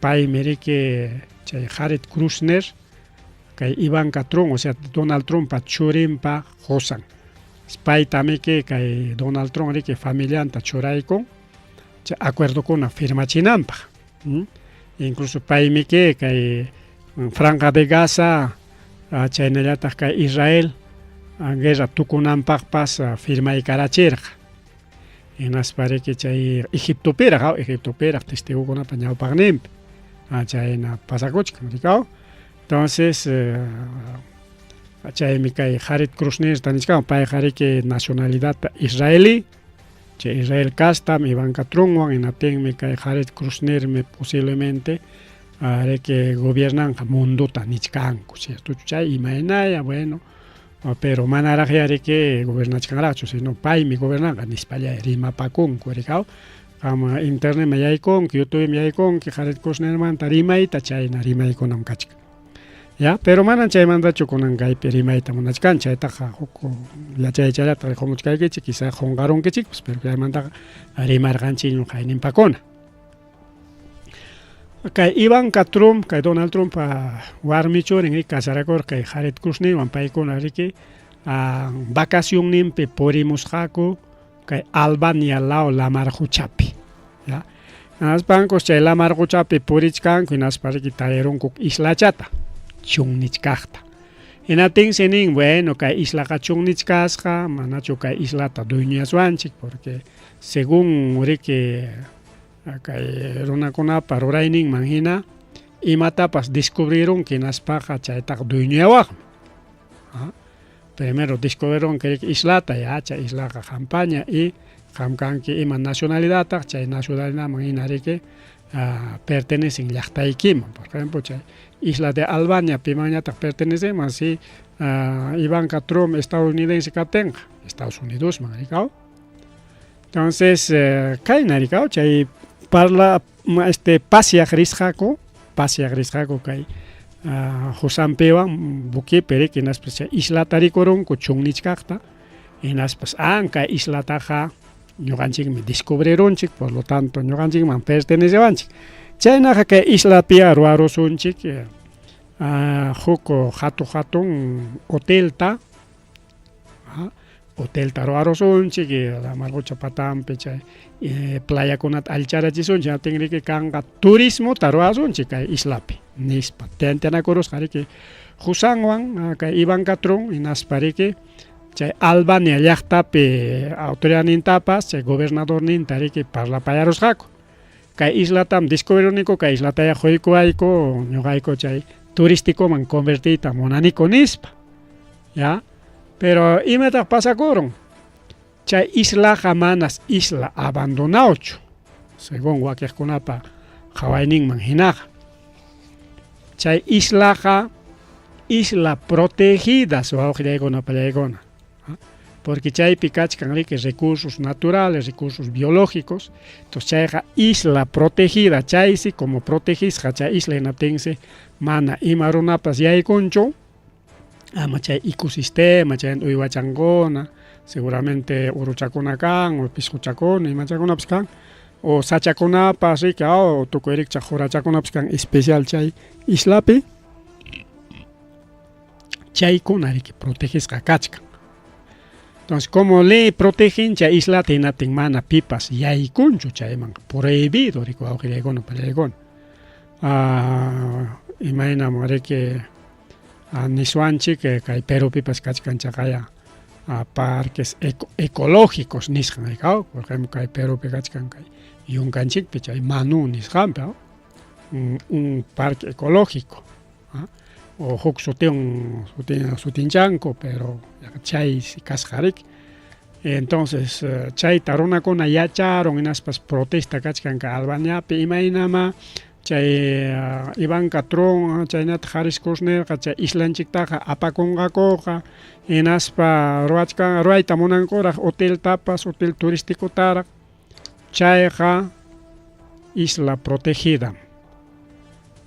paymi riki chay Jared Kushner kay Ivanka Trump, o sea Donald Trumppa churinpa qusan. Paytamiki kay Donald Trump riki familianta churaykun chay acuerdokuna firmachinanpaq. Incluso paymiki kay Franja de Gaza chaynallataq kay Israel guerra tukunanpaqpas firmaykarachirqa. Hinaspa riki chay Egiptopiraq, Egiptopiraq testigokunapa ñawpaqninpi chayna pasakuchkan rikaw. Entonces chaymi kay Jared Kushner nichkan payqa riki nacionalidad israelí, chay Israel castam Ivanka Trumpwan hinaptinmi kay Jared Kushnermi posiblemente riki gobiernanqa mundota nichkanku, cierto chay imaynaya, bueno, pero manaraqya riki gobernachkanraqchu, sino paymi gobernanqa nispalla rimapakunku rikaw. Qam internetman yaykunki, YouTubeman yaykunki Jared Kushnermanta rimayta chayna rimaykunam kachkan. Ya, pero manan chaymantachu kunan kaypi rimayta munachkan, chaytaqa huk yachaychallata qumuchkaykichik, quizá qunqarunkichikpas, pero chaymantaqa rimarqanchikñam qayninpakuna. Kay Ivanka Trump, kay Donald Trump warmi churin casarakurqa kay Jared Kushnerwan, paykuna riki vacacionninpi purimusqaku kay Albania law lamar quchapi. Ya. Hinaspankus chay lamar quchapi purichkanku, hinaspa riki tarirunku islachata chunnichkaqta. Hinaptinsi nin, bueno, kay islaqa chunnichkasqa, manachu kay islata dueñoyaswanchik, porque según riki kay runakunapa rurayninman hina imatapas descubrirunki hinaspaqa chaytaqa dueñoyawaqmi. Primero descubrieron que islata ya, chay islaqa qampaña y Qam kanki ima nacionalidadtaq, chay nacionalidadman hina riki pertenecen llaqtaykiman. Por ejemplo, chay isla de Albania pimanñataq pertenecenman si Ivanka Trump estadounidense kaptinqa, Estados Unidosman rikaw. Entonces, kayna rikaw chay parla este pasyaq risqaku, pasyaq risqaku kay Husampiwan buquepi riki hinaspa chay islata rikurunku chunnichkaqta, hinaspas kay islataqa ñuqanchikmi descubrirunchik, por lo tanto ñuqanchikman pertenecewanchik. Chaynaqa kay islapiya ruwarusunchik huk hatu hatun hotelta, hotelta ruwarusunchik lamar qucha patanpi chay playakunata allicharachisunchik, hinaptin riki kanqa turismota ruwasunchik kay islapi nispa tanteanakurusqa riki Husanwan kay Ivanka Trump hinaspa riki chay Albania llaqtapi autoridadnintapas chay gobernadorninta riki parlapayarusqaku. Kay islatam descubriruniku, kay islataya quykuwayku ñuqayku chay turísticoman convertiyta munaniku nispa. Ya, pero imataq pasakurun? Chay islaqa manas isla abandonawchu, según wakiqkunapa qhawayninman hinaqa. Chay islaqa isla protegida wawqillaykuna pallaykuna. Porque chaypi kachkan riki recursos naturales, recursos biológicos. Entonces chayqa isla protegida, chaysi como protegisqa chay isla hinaptinsi mana ima runapas yaykunchu, ama chay ecosistema, chay uywachankuna, seguramente uruchakuna kan, o pisquchakuna, imachakunapas kan, o sachakunapas riki, o tukuy rikchaq qurachakunapas kan especial chay islapi, chaykuna riki protegisqa kachkan. Entonces, como le protegen chay islata hinaptin mana pipas yaykunchu chayman, prohibido riki wawqillaykuna pallaykuna. Imaynam riki niswanchik kay Perupipas kachkan chaqaya parques ecológicos nisqan rikaw, por ejemplo kay Perupi kachkan kay yunkanchikpi chay Manu nisqanpi, un parque ecológico, o huk sutiwan sutinchanku, pero chay kasqa riki. Entonces chayta runakuna yacharun hinaspas protesta kachkan kay Albaniapi imaynama chay Ivanka Trump chaynataq Jared Kushnerqa chay islanchiktaqa apakunqakuqa, hinaspa ruwachkan ruwayta munankuraq hoteltapas, hotel turísticotaraq, chayqa isla protegida.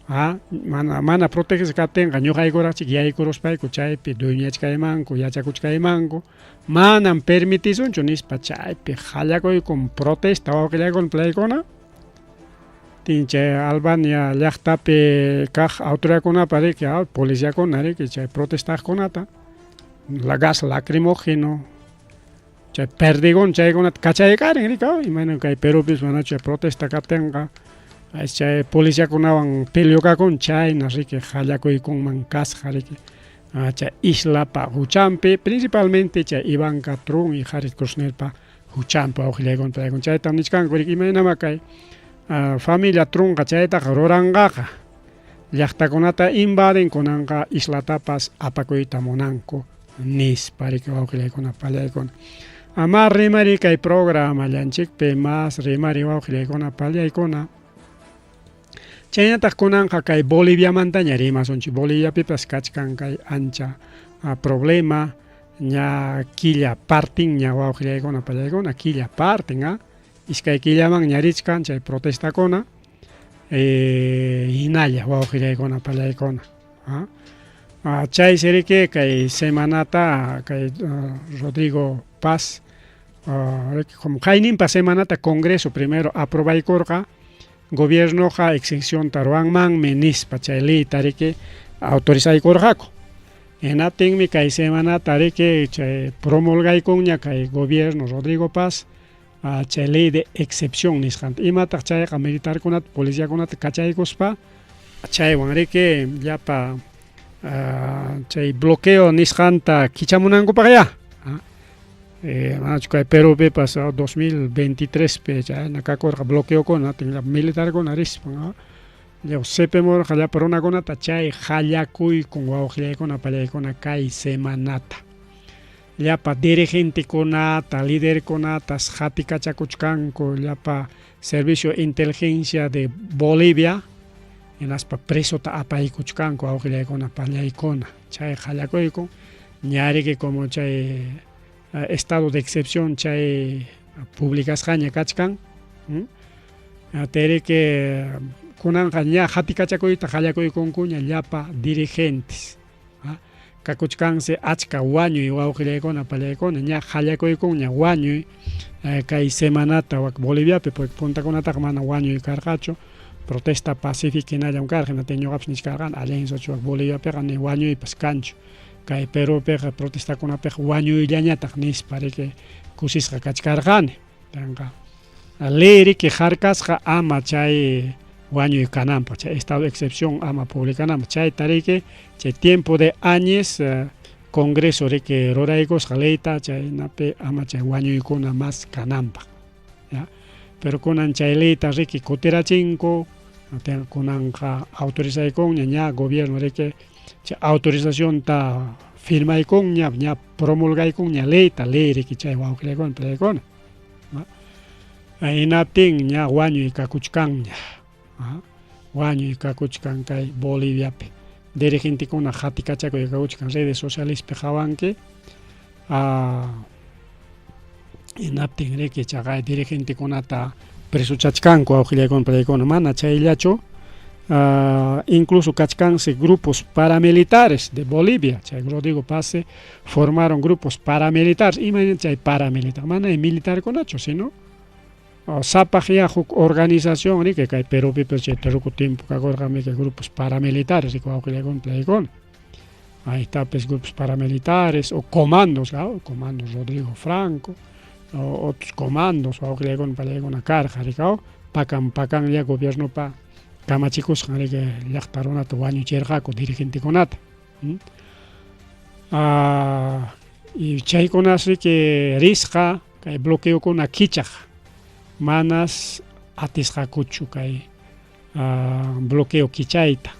Mana protegisqa kaptinqa ñuqaykuraqchik yaykuruspayku chaypi dueñachkaymanku, yachakuchkaymanku, manam permitisunchu nispa chaypi qallakuykum protesta wawqillaykuna playkuna. Chay Albania llaqtapi kaq autoridadkunapa riki, policiakuna riki chay protestaqkunata la gas lacrimógeno, chay perdigón chaykunata kachaykarin riki, imaynam kay Perupis manachu chay protesta kaptinqa chay policiakunawan peleokakun, chayna riki qallakuykunman kasqa riki chay islapa huchanpi, principalmente chay Ivanka Trump y Jared Kushnerpa huchanpi wawqillaykuna pallaykuna. Chaytam nichkanku riki imaynama kay familia Trumpqa chaytaqa ruranqaqa, llaqtakunata invaden, kunanqa islatapas apakuyta munanku nispa riki wawqillaykuna pallaykuna. Ama rimari kay programallanchikpi mas rimari wawqillaykuna pallaykuna. Chaynataq kunanqa kay Boliviamantaña rimasunchik. Boliviapipas kachkan kay ancha problema, ña killa partinña wawqillaykuna pallaykuna, killa partin, iskay killaman ña richkan chay protestakuna, hinalla wawqillaykuna pallaykuna. Chaysi riki kay semanata kay Rodrigo Paz como qayninpa semanata Congreso primero aprobaykurqa gobiernoqa exencionta ruwanmanmi nispa chay leyta riki autorizaykurqaku. Hinaptinmi kay semanata riki chay promulgaykunña kay gobierno Rodrigo Paz chay ley de excepción nisqanta. Imataq chayqa militarkunata policiakunata kachaykuspa chaywan riki llapa chay bloqueo nisqanta kichamunankupaqya. Manachu kay Perupipas 2023 pi chayna kakurqa bloqueokuna militarkuna rispan sepemurqa llapa runakunata chay qallakuykun wawqillaykuna pallaykuna kay semanata. Llapa dirigentekunata, liderkunatas qatikachakuchkanku llapa Servicio Inteligencia de Bolivia hinaspa presota apaykuchkanku awqillaykuna pallaykuna chay qallakuykun ñariki como chay estado de excepción chay publicasqaña kachkan teriki kunanqa ña qatikachakuyta qallakuykunkuña llapa dirigentes Kakuchkansi achka wañuy wawqillaykuna pallaykuna ña qallakuykunña wañuy kay semanata wak Boliviapi porque puntakunataqa mana wañuy karqachu protesta pacífica hinallam karqa hinaptin ñuqapas nichkarqani allinsuchu wak Boliviapiqa ni wañuypas kanchu kay Perupiqa protestakunapiqa wañuyllañataq nispa riki kusisqa kachkarqani. Kanqa ley riki harkasqa ama chay wañuy kananpaq, chay estado de excepción ama publicananpaq, chayta riki chay tiempo de Áñez Congreso riki ruraykusqa leyta chaynapi ama chay wañuykuna mas kananpaq. Ya. Pero kunan chay leyta riki kutirachinku, kunanqa autorizaykunña ña gobierno riki chay autorizacionta firmaykunña, ña promulgaykunña leyta, ley riki chay wawqillaykuna pallaykuna. Hinaptin ña wañuy kakuchkanña. Wañuy kakuchkan kay Boliviapi. Dirigentekuna qatikachakuy kakuchkan redes socialespi qawanki. Hinaptin riki chaqay dirigentekunata presochachkanku wawqillaykuna pallaykuna mana chayllachu incluso kachkansi grupos paramilitares de Bolivia chay Rodrigo Paz formaron grupos paramilitares imayna chay paramilitar mana militarkunachu sino sapaq ya huk organización riki kay Perupipas chay truco tiempo kakurqami kay grupos paramilitares riki wawqillaykuna pallaykuna ahí está pues grupos paramilitares o comandos ¿no? Comandos Rodrigo Franco o otros comandos wawqillaykuna pallaykuna karqa riki pakan pakanlla gobiernopa kamachikusqan riki llaqta runata wañuchirqaku dirigentekunata. Y chaykunas riki risqa kay bloqueokuna kichaq manas atisqakuchu kay bloqueo kichayta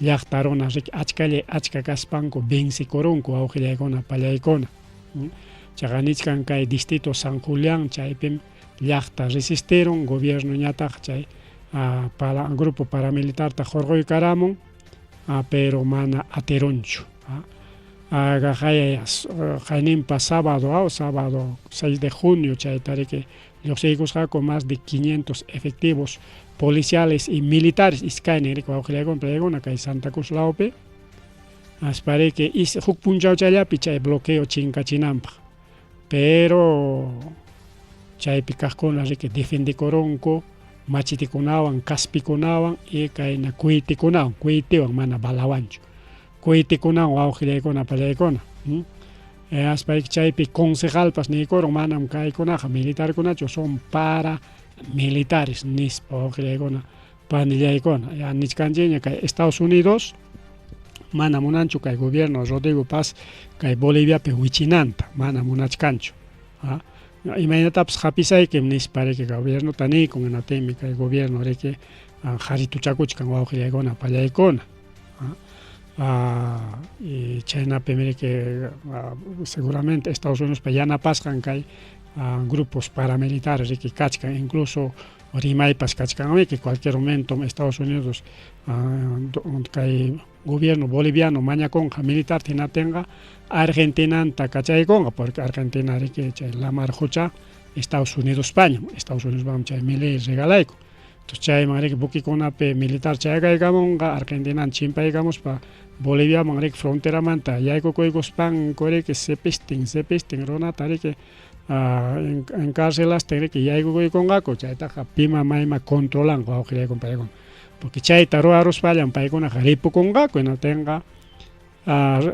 llaqta runa riki achkallay achka kaspanku vencikurunku wawqillaykuna pallaykuna. Chaqa nichkan kay distrito San Julián chaypim llaqta resistirun gobiernoñataq chay para grupo paramilitarta hurquykaramun pero mana atirunchu. Qayninpa sábado, sábado 6 de junio chayta riki lluqsiykusqaku más de 500 efectivos policiales y militares iskaynin riki wawqillaykuna pallaykuna kay Santa Cruz lawpi aspa riki huk punchawchallapi chay bloqueo chinkachinanpaq pero chaypi kaqkuna riki defendekurunku machitikunawan kaspikunawan y kayna cohetekunawan cohetewan mana balawanchu cohetekunawan wawqillaykuna pallaykuna aspa chaypi concejalpas niykurun manam kaykunaqa militarkunachu son paramilitares nispa wawqillaykuna panillaykuna ya nichkanchikña kay Estados Unidos mana munanchu kay gobierno Rodrigo Paz kay Boliviapi wichinanta mana munachkanchu imaynatapas hapisaykim nispa riki gobiernota niykun hinaptinmi kay gobierno riki harituchakuchkan wawqillaykuna pallaykuna y chaynapim riki seguramente Estados Unidospa yanapasqan kay grupos paramilitares riki kachkan incluso rimaypas kachkanmiki cualquier momento Estados Unidos kay gobierno boliviano mañakunqa militar hinaptinqa Argentinanta kachaykunqa porque Argentina riki chay lamar qucha Estados Unidospañam Estados Unidosman chay milay regalaykun entonces chayman riki buquekunapi militar chayaykamunqa Argentinan chimpaykamuspa Boliviaman riki fronteramanta yaykukuykuspanku riki sipistin sipistin runata riki encarcelastin riki yaykukuykunqaku chaytaqa pima mayma controlanqa wawqillaykuna paykuna porque chayta ruwaruspallam paykunaqa ripukunqaku hinaptinqa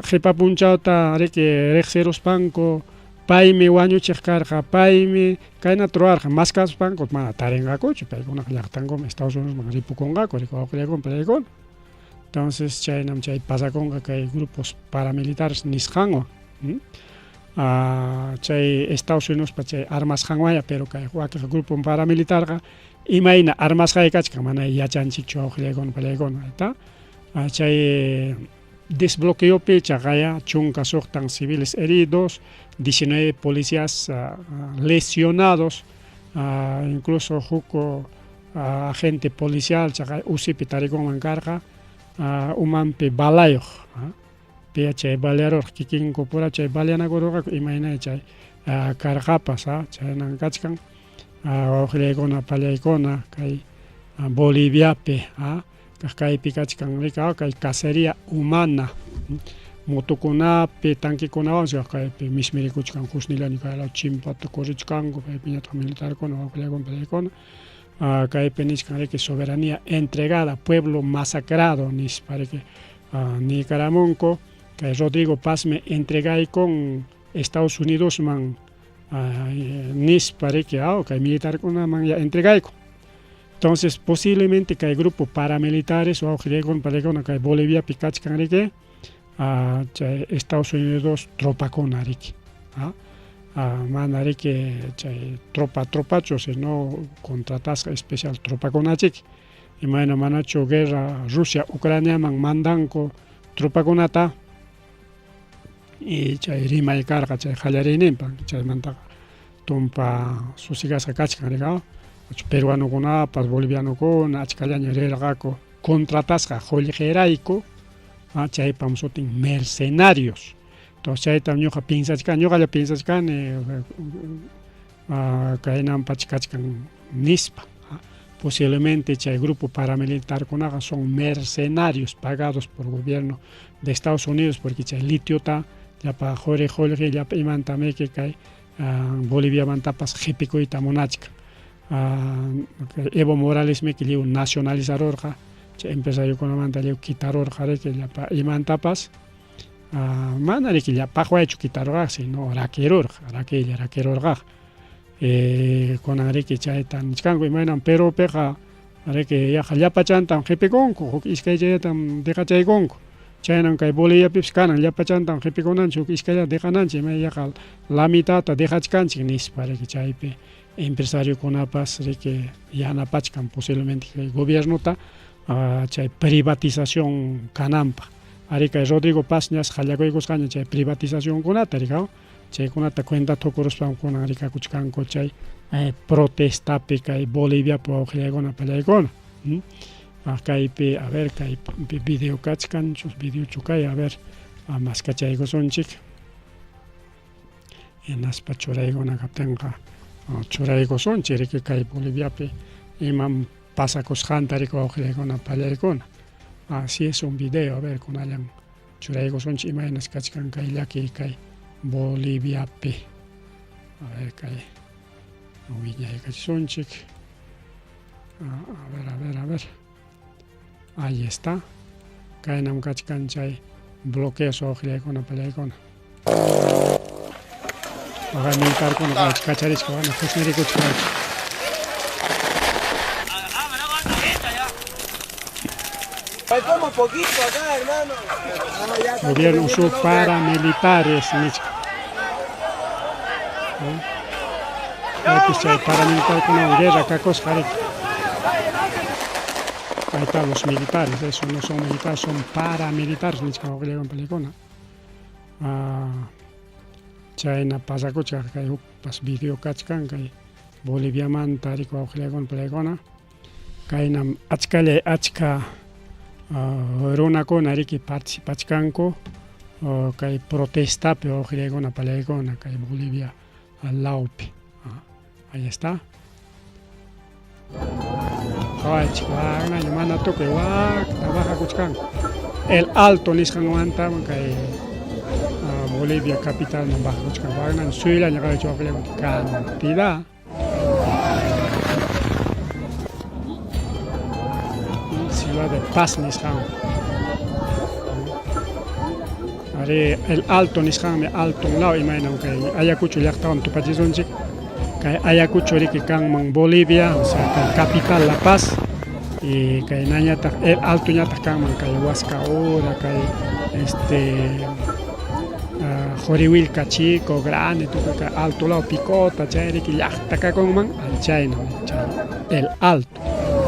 qipa punchawta riki riqsiruspanku paymi wañuchiq karqa paymi kaynata ruwarqa maskaspanku mana tarinqakuchu paykunaqa llaqtankuman Estados Unidosman ripukunqaku riki wawqillaykuna paykuna entonces chaynam chay pasakunqa kay grupos paramilitares nisqanwan chay Estados Unidospa chay armasqanwanya pero kay wakin grupo paramilitarqa imayna armasqay kachkan mana yachanchikchu wawqillaykuna pallaykuna chay Desbloqueopi chaqaya 16 civiles heridos, 19 policías lesionados, incluso huk agente policial chaqay usipi tarikunman karqa umanpi balayuq, piya chay balearurqa kikinku pura chay baleanakururqaku imayna chay karqapas, chaynan kachkan wawqillaykuna pallaykuna kay Boliviapi, kaypi kachkan rika kay cacería humana motokunapi tanquekunawan kaypi mismirikuchkan husnillaña kay law chimpata corrichkanku kaypiñataq militarkuna wawqillaykuna pallaykuna kaypi nichkan riki soberanía entregada pueblo masacrado nispa riki niykaramunku kay Rodrigo Pazmi entregaykun Estados Unidosman nispa riki kay militarkunaman ya entregaykun. Entonces posiblemente kay grupo paramilitares wawqillaykuna pallaykuna kay Boliviapi kachkan riki chay Estados Unidos tropakuna riki, mana riki chay tropa tropachu sino contratasqa especial tropakunachiki imayna manachu guerra Rusia Ucraniaman mandanku tropakunata y chay rimay karqa chay qallariyninpa chaymantaqa tumpa susigasqa kachkan rika peruanokunapas bolivianokuna achkallaña rirqaku contratasqa qullqirayku chaypam sutin mercenarios. Entonces chaytam ñuqa piensachkani, ñuqalla piensachkani kaynanpacha kachkan nispa. Posiblemente chay grupo paramilitarkunaqa son mercenarios pagados por gobierno de Estados Unidos porque chay litiota llapa quri qullqi llapa imantamiki kay Boliviamantapas qhipikuyta munachkan. Evo Moralesmiki lliw nacionalizarurqa chay empresariokunamanta lliw quitarurqa riki llapa imantapas mana riki llapaqwaychu quitarurqa sino rakirurqa, rakilla rakirurqa. Kunan riki chayta nichkanku imaynam Perupiqa riki yaqa llapachantam qipikunku huk iskaychallatam deqachaykunku chaynam kay Boliviapipas kanan llapachantam qipikunanchik huk iskayllata deqananchik imay yaqa la mitadta deqachkanchik nispa riki chaypi empresariokunapas riki yanapachkan posiblemente kay gobiernota chay privatización kananpaq. Ari kay Rodrigo Paz ñas qallakuykusqaña chay privatizacionkunata rika chaykunata cuenta tukuruspam kunan rikakuchkanku chay protestapi kay Boliviapi wawqillaykuna pallaykuna. Kaypi a ver kay video kachkanchu videochu kay a ver maskachaykusunchik hinaspa churaykuna kaptinqa churaykusunchik riki kay Boliviapi imam pasakusqanta riki wawqillaykuna pallaykuna. Así es un video, a ver kunallan churaykusunchik imaynas kachkan kay llaki kay Boliviapi. A ver kay wiñaykachisunchik. A ver, a ver, a ver. Ahí está. Kaynam kachkan chay bloqueos wawqillaykuna pallaykuna. Waqay militarkuna kacharishka wana husnirikuchkan. Faltamos poquito acá, hermano. Gobierno usó paramilitares nichka. Kaypis chay paramilitarkunawan guerra kakusqa riki. Ahí están los militares, eso no son militares, son paramilitares nichka wawqillaykuna pallaykuna. Chayna pasakuchka kay hukpas video kachkan kay Boliviamanta riki wawqillaykuna pallaykuna. Kaynam achkallay achka runakuna riki participachkanku kay protestapi wawqillaykuna pallaykuna kay Bolivia lawpi. Ahí está. Qhawaychik waknaña mana tukuy wakta bajakuchkanku. El Alto nisqanmanta kay Bolivia capitalman bajakuchkanku waknaña suyllaña qhawaychik wawqillaykuna cantidad. Ciudad de Paz nisqan. Ari El Alto nisqanmi Alto law imaynam kay Ayacucho llaqtawan tupachisunchik. Kay Ayacucho riki kanman Bolivia, o sea kay capital La Paz y kay nañataq El Alto ñataq kanman kay Huasca Ura, kay Jorihuilca Chico, Grande, tukuy kay Alto law Picota, chay riki llaqta kakunman chaynam chay El Alto.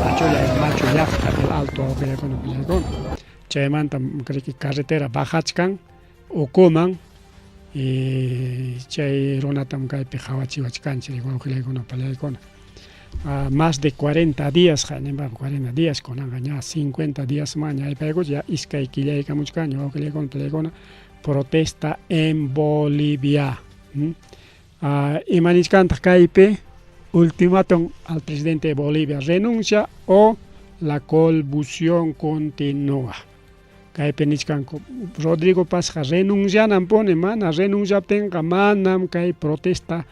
Machulla machu llaqta El Alto wawqillaykuna pallaykuna. Chaymantam riki carretera bajachkan ukuman y chay runatam kaypi qawachiwachkanchik wawqillaykuna pallaykuna. Más de 40 días, 40 días kunanqa ña 50 días maña aypaykuch ya iskay killaykamuchkanña wawqillaykuna pallaykuna protesta en Bolivia. Ima nichkantaq kaypi? Ultimátum al presidente de Bolivia: renuncia o la convulsión continúa. Kaypi nichkanku Rodrigo Pazqa renunciananpuni, mana renunciaptinqa manam kay protesta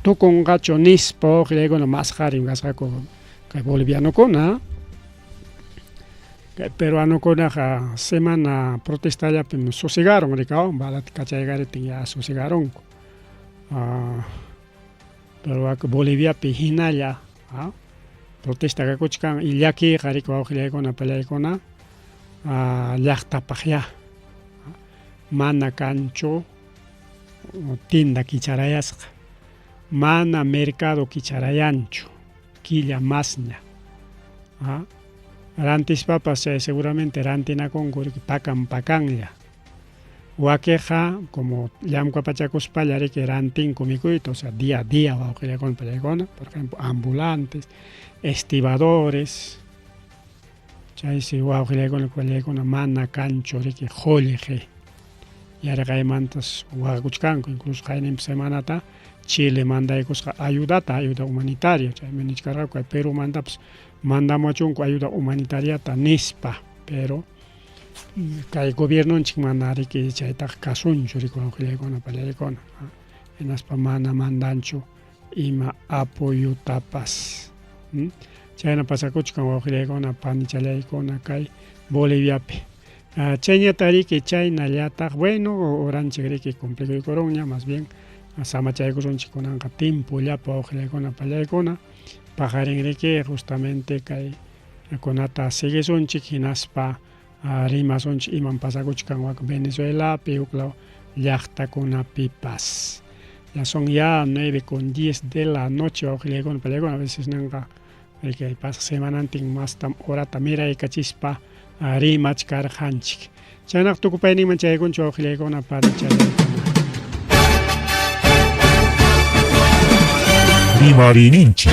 tukunqachu nispa wawqillaykuna mas qarim kasqaku kay bolivianokuna. Kay peruanokunaqa semana protestallapim sosegaron rikaw, balata kachaykariptin ya sosegaronku. Pero wak Boliviapi hinalla protesta kakuchkan y llakiyqa riki wawqillaykuna pallaykuna llaqtapaq ya mana kanchu tienda kicharayasqa, mana mercado kicharayanchu killa masña. Rantispapas chay seguramente rantinakunku riki pakan pakanlla. Wakiqa como llamkapachakuspalla riki rantinku mikuyta, o sea, día a día wawqillaykuna pallaykuna, por ejemplo, ambulantes, estibadores, chaysi wawqillaykuna pallaykuna mana kanchu riki qullqi. Yarqaymantas waqakuchkanku, incluso qayninpi semanata Chile mandaykusqa ayudata, ayuda humanitaria, chaymi nichkarqaku kay Perumantapas mandamuwachunku ayuda humanitariata nispa, pero kay gobiernonchik mana riki chaytaqa kasunchu riki wawqillaykuna pallaykuna, hinaspa mana mandanchu ima apoyotapas. Chayna pasakuchkan wawqillaykuna panichallaykuna kay Boliviapi. Chayñata riki chaynallataq, bueno, horanchik riki cumplikuykurunña, más bien samachaykusunchik kunanqa timpullapa wawqillaykuna pallaykuna, paqarin riki justamente kay kunata siguisunchik hinaspa rimasunchik imam pasakuchkan wak Venezuelapi huklaw llaqtakunapipas. Ya son ya 9:10 de la noche wawqillaykuna pallaykuna, a veces ninqa riki pasaq semanantin mastam horata miraykachispa rimachkarqanchik. Chaynaqa tukupayninman chayaykunchik wawqillaykuna panichallaykuna. Rimariyninchik.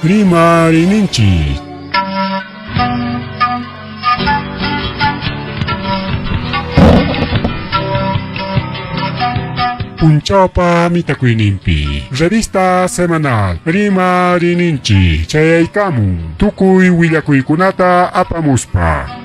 Rimariyninchik. Punchawpa mitakuyninpi revista semanal Rimariyninchik chayaykamun tukuy willakuykunata apamuspa.